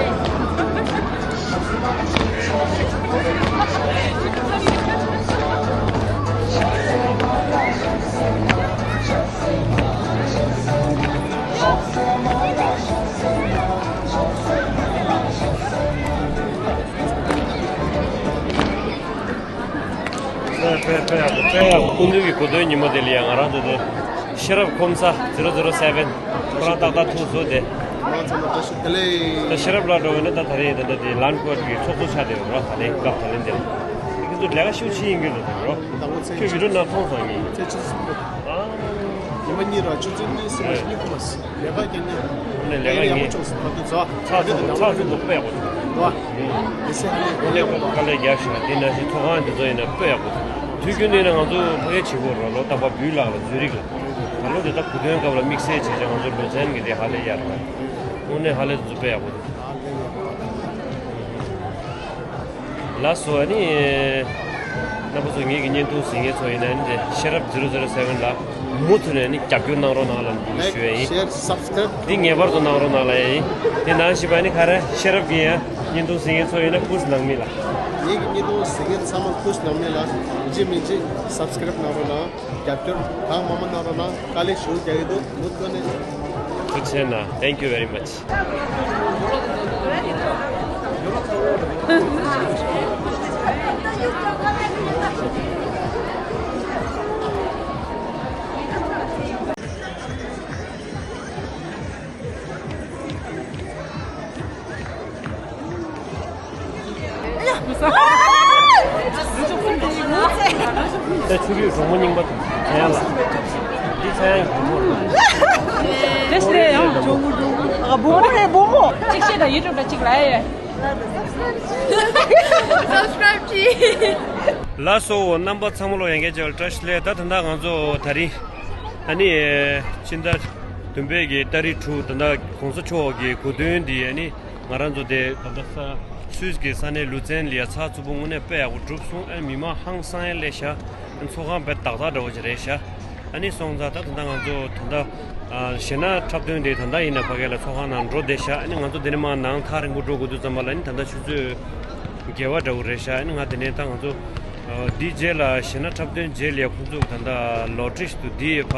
དཔེ་དཔེ་དཔེ་ཡག་པོ། དཔེ་ཡག་པོ། སྐུ་མདུན་གྱི་གོ་སྟོན་ཉིན་མོ་དེ་ལ་ཡང་ང་རང་ཚོ་དེ་ཤེས་རབ་ཁོམ་ས་ཛི་རོ་ཛི་རོ་སེ་བེན། ཁོ་རང་ཏག་ཏག་ཐུག་སོང་སྟེ། ང་ཚོ་ལ་བཀྲ་ཤིས་བདེ་ལེགས། ད་ཤེས་རབ་ལ་འགྲོ་བས་ན་ད་ད་རེས་ད་ལྟ་དེ་ལན་ཀོ་ཊི་གི་ཚོགས་གཙོ་ཆགས་བསྡད་ཡོད་རོ། ད་ལན་སྐབས་ད་ལན་དེ་ལ་ཁྱེད་ཚོ་ལས་ཀ་ཤུགས་ཆེ་ཡིན་གྱི་རེད་རོ། ད་ཁྱོད་བི་ཌིའོ་ནང་མཐོང་སོང་ངས། ཚེས་བཅུ་གསུམ་པ། ཨ། ཉི་མ་གཉིས་ར་ཆུ་ཚོད་གཉིས་སུ་མ་ཞིག་གཉིས་ཁོ་མ་སི་ལས་ཀ་རྒྱབ་ནས། ཨ་ནི་ལས་ཀ་ཡག་པོ་ངས་བྱུང་སོང་། ད་དུང་ཚ་ཚ་ཚ་ཚ་ཚ་ཚ་འདུག་པས་ཡག་པོ་བྱུང་། དངོས་གནས་ཁོང་དཀའ་ལས་རྒྱག་བཞག་དེ་ནང་བཞིན་ཚོགས་ཁང་འདི་ཚོ་ཡིན་ན་དཔེ་ཡག་པོ་འདུག་དུས་རྒྱུན་དུ་ཡིན་ན་ང་ཚོ་ཕ་གིར་བྱེད་དགོས་རེད། ལོ་རྟག་པར་འབུལ་ལགས་ལ་ཛུ་རིག་ལ་ད་ལོ་དེ་ལྟར་གོ་སྟོན་སྐབས་ལ་དམིགས་བསལ་བྱས་ཙང་ང་ཚོ་ལུ་ཙན་གྱི་དེ་ཧ་ལས་ཡག་རེད། དངོས་གནས་ཧ་ལས་དེ་ཚོ་དཔེ་ཡག་པོ་འདུག་ལགས་སོ། ཨ་ནི། རྣམ་པ་ཚོ་ངེད་ཀྱི་བརྙན་ཐུང་གཟིགས་མཁན་ཚོ་ཡིན་ན་ནི་ཤེས་རབ་zero zero seven ལ་མུ་མཐུད་ནས་ནི་རྒྱབ་སྐྱོར་གནང་རོགས་གནང་ལ་འདུག་ཞུ་ཡ་ཡིན། Share, subscribe འདི་ངེས་པར་དུ་གནང་རོགས་གནང་ལ་ཡ་ཡིན། དེ་ནང་བཞིན་པ་ནི་ག་རེ་ཤེས་རབ་ཀྱི་ཡ་བརྙན་ཐུང་གཟིགས་མཁན་ཚོ་ཡིན་ན་ཕུས་ནང་མི་ལ། ངེད་ཀྱི་བརྙན་ཐུང་གཟིགས་མཁན་ཚང་མ་ཕུས་ནང་མི་ལ་ཡིན་གཅིག་མིན་གཅིག་subscribe གནང་རོགས་གནང་། རྒྱབ་སྐྱོར་གང་མང་མང་གནང་རོགས་གནང་། དཀའ་ལས་ཞེ་པོ་རྒྱག་གི་འདུག་མུ་མཐུད་ནས། ཐུགས་རྗེ་གནང་། Thank you very much. ད་ཆུ་རུད་གྲོགས་མོ་རྙིང་པ་ཚན་ལ། འདི་ཚན་གྲོགས་མོ་རེད། དེ་སྲིད་ཡང་ཇོ་མོ་ཇོ་མོ། ཨ་བུ་མོ་རེད་བུ་མོ། གཅིག་བཤད་དང་ཡུ་ཊུབ་ལ་གཅིག་ལ་ཡ། Subscribe གྱིས། ལགས་སོ། རྣམ་པ་ཚང་མ་ལོ་ཡང་བསྐྱར་བཅར་བ་ལ་བཀྲ་ཤིས་བདེ་ལེགས། ད་ད་ལྟ་ང་ཚོ་ད་རིང་ཨ་ནི་ཕྱི་ཟླ་བདུན་པའི་གི་ཏ་རིག་དྲུག་ད་ལྟ་གོང་ས་མཆོག་གི་གོ་སྟོན་འདི་ཨ་ནི་ང་རང་ཚོ་དེ་ད་ལྟ་ས་སུད་ཀྱི་ས་གནས་ལུ་ཙན་ལ་ཡ་ཚགས་ཚུད་པོ་དངོས་གནས་དཔེ་ཡག་པོ་གྲུབ་སོང་། ཨ་ནི་མི་མང་ཧང་སང་ཡ་ལས་ཤག་ཚོགས་ཁང་དཔེ་ཏག་ཏག་འདྲ་བོ་ཅིག་རེད་ཤག་ཨ་ནི་སོང་ཙང་ད་ད་ལྟ་ང་ཚོ་ད་ལྟ་ཨ་གཞས་སྣ་འཁྲབ་སྟོན་དེ་ད་ལྟ་ཡིན་ན་ཕ་གི་ལ་ཚོགས་ཁང་ནང་འགྲོ་བསྡད་ཤག་ཨ་ནི་ང་ཚོ་དེ་ནས་མར་ནང་ཐག་རིང་པོ་འགྲོ་དགོས་དུས་ཙམ་པ་ལ་ཨ་ནི་ད་ལྟ་ཆུ་ཚོད་བརྒྱད་པ་འདྲ་བོ་རེད་ཤག་ཨ་ནི་ང་དེ་ནས་ད་ང་ཚོ་ཨ་འདིའི་རྗེས་ལ་གཞས་སྣ་འཁྲབ་སྟོན་རྗེས་ལ་ཡ་ཁོང་ཚོ་ད་ལྟ་ལོ་ཊི་རི་ཞིག་ཏུ་འདི་ཡོད་ཕ་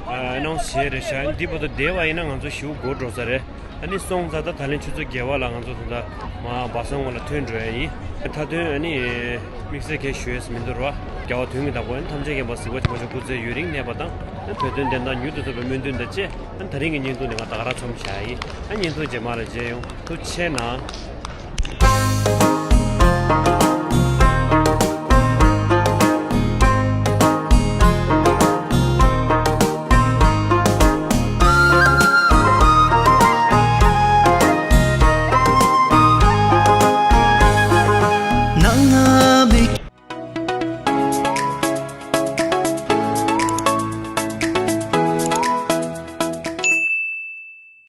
ཨ་ནའོན་སི་བྱས་རེད་ཤག་ཨ་ནི་འདི་བར་དུ་བསྡད་པ་ཡིན་ན་ང་ཚོ་ཞེ་པོ་འགོར་འགྲོ་ས་རེད། ཨ་ནི་སོང་ཙང་ད་ད་ལན་ཆུ་ཚོད་བརྒྱད་པ་ལ་ང་ཚོ་ད་ལྟ་མར་སྦག་ས་ངོས་ལ་ཐོན་འགྲོ་ཡ་ཡིན། མཐའ་དོན་ཨ་ནི་དམིགས་བསལ་གང་ཞུ་ཡས་མི་འདུག་ར། རྒྱལ་བ་དོན་གྱི་བདག་པོ་ཨ་ནི་ཐམས་ཅད་མཁྱེན་པ་གཟིགས་པ་ཆེན་པོ་མཆོག་སྐུ་ཚེ་ཡུན་རིང་གནས་པ་དང་ཨ་ནི་བོད་དོན་བདེན་མཐའ་མྱུར་དུ་ཐོབ་པའི་སྨོན་འདུན་དང་བཅས་ཨ་ནི་ད་རིང་གི་བརྙན་ཐུང་འདི་ང་ད་ག་རང་མཚམས་བཞག་ཡིན། ཨ་ནི་བརྙན་ཐུང་རྗེས་མ་ལ་མཇལ་ཡོང་། ཐུགས་རྗེ་གནང་།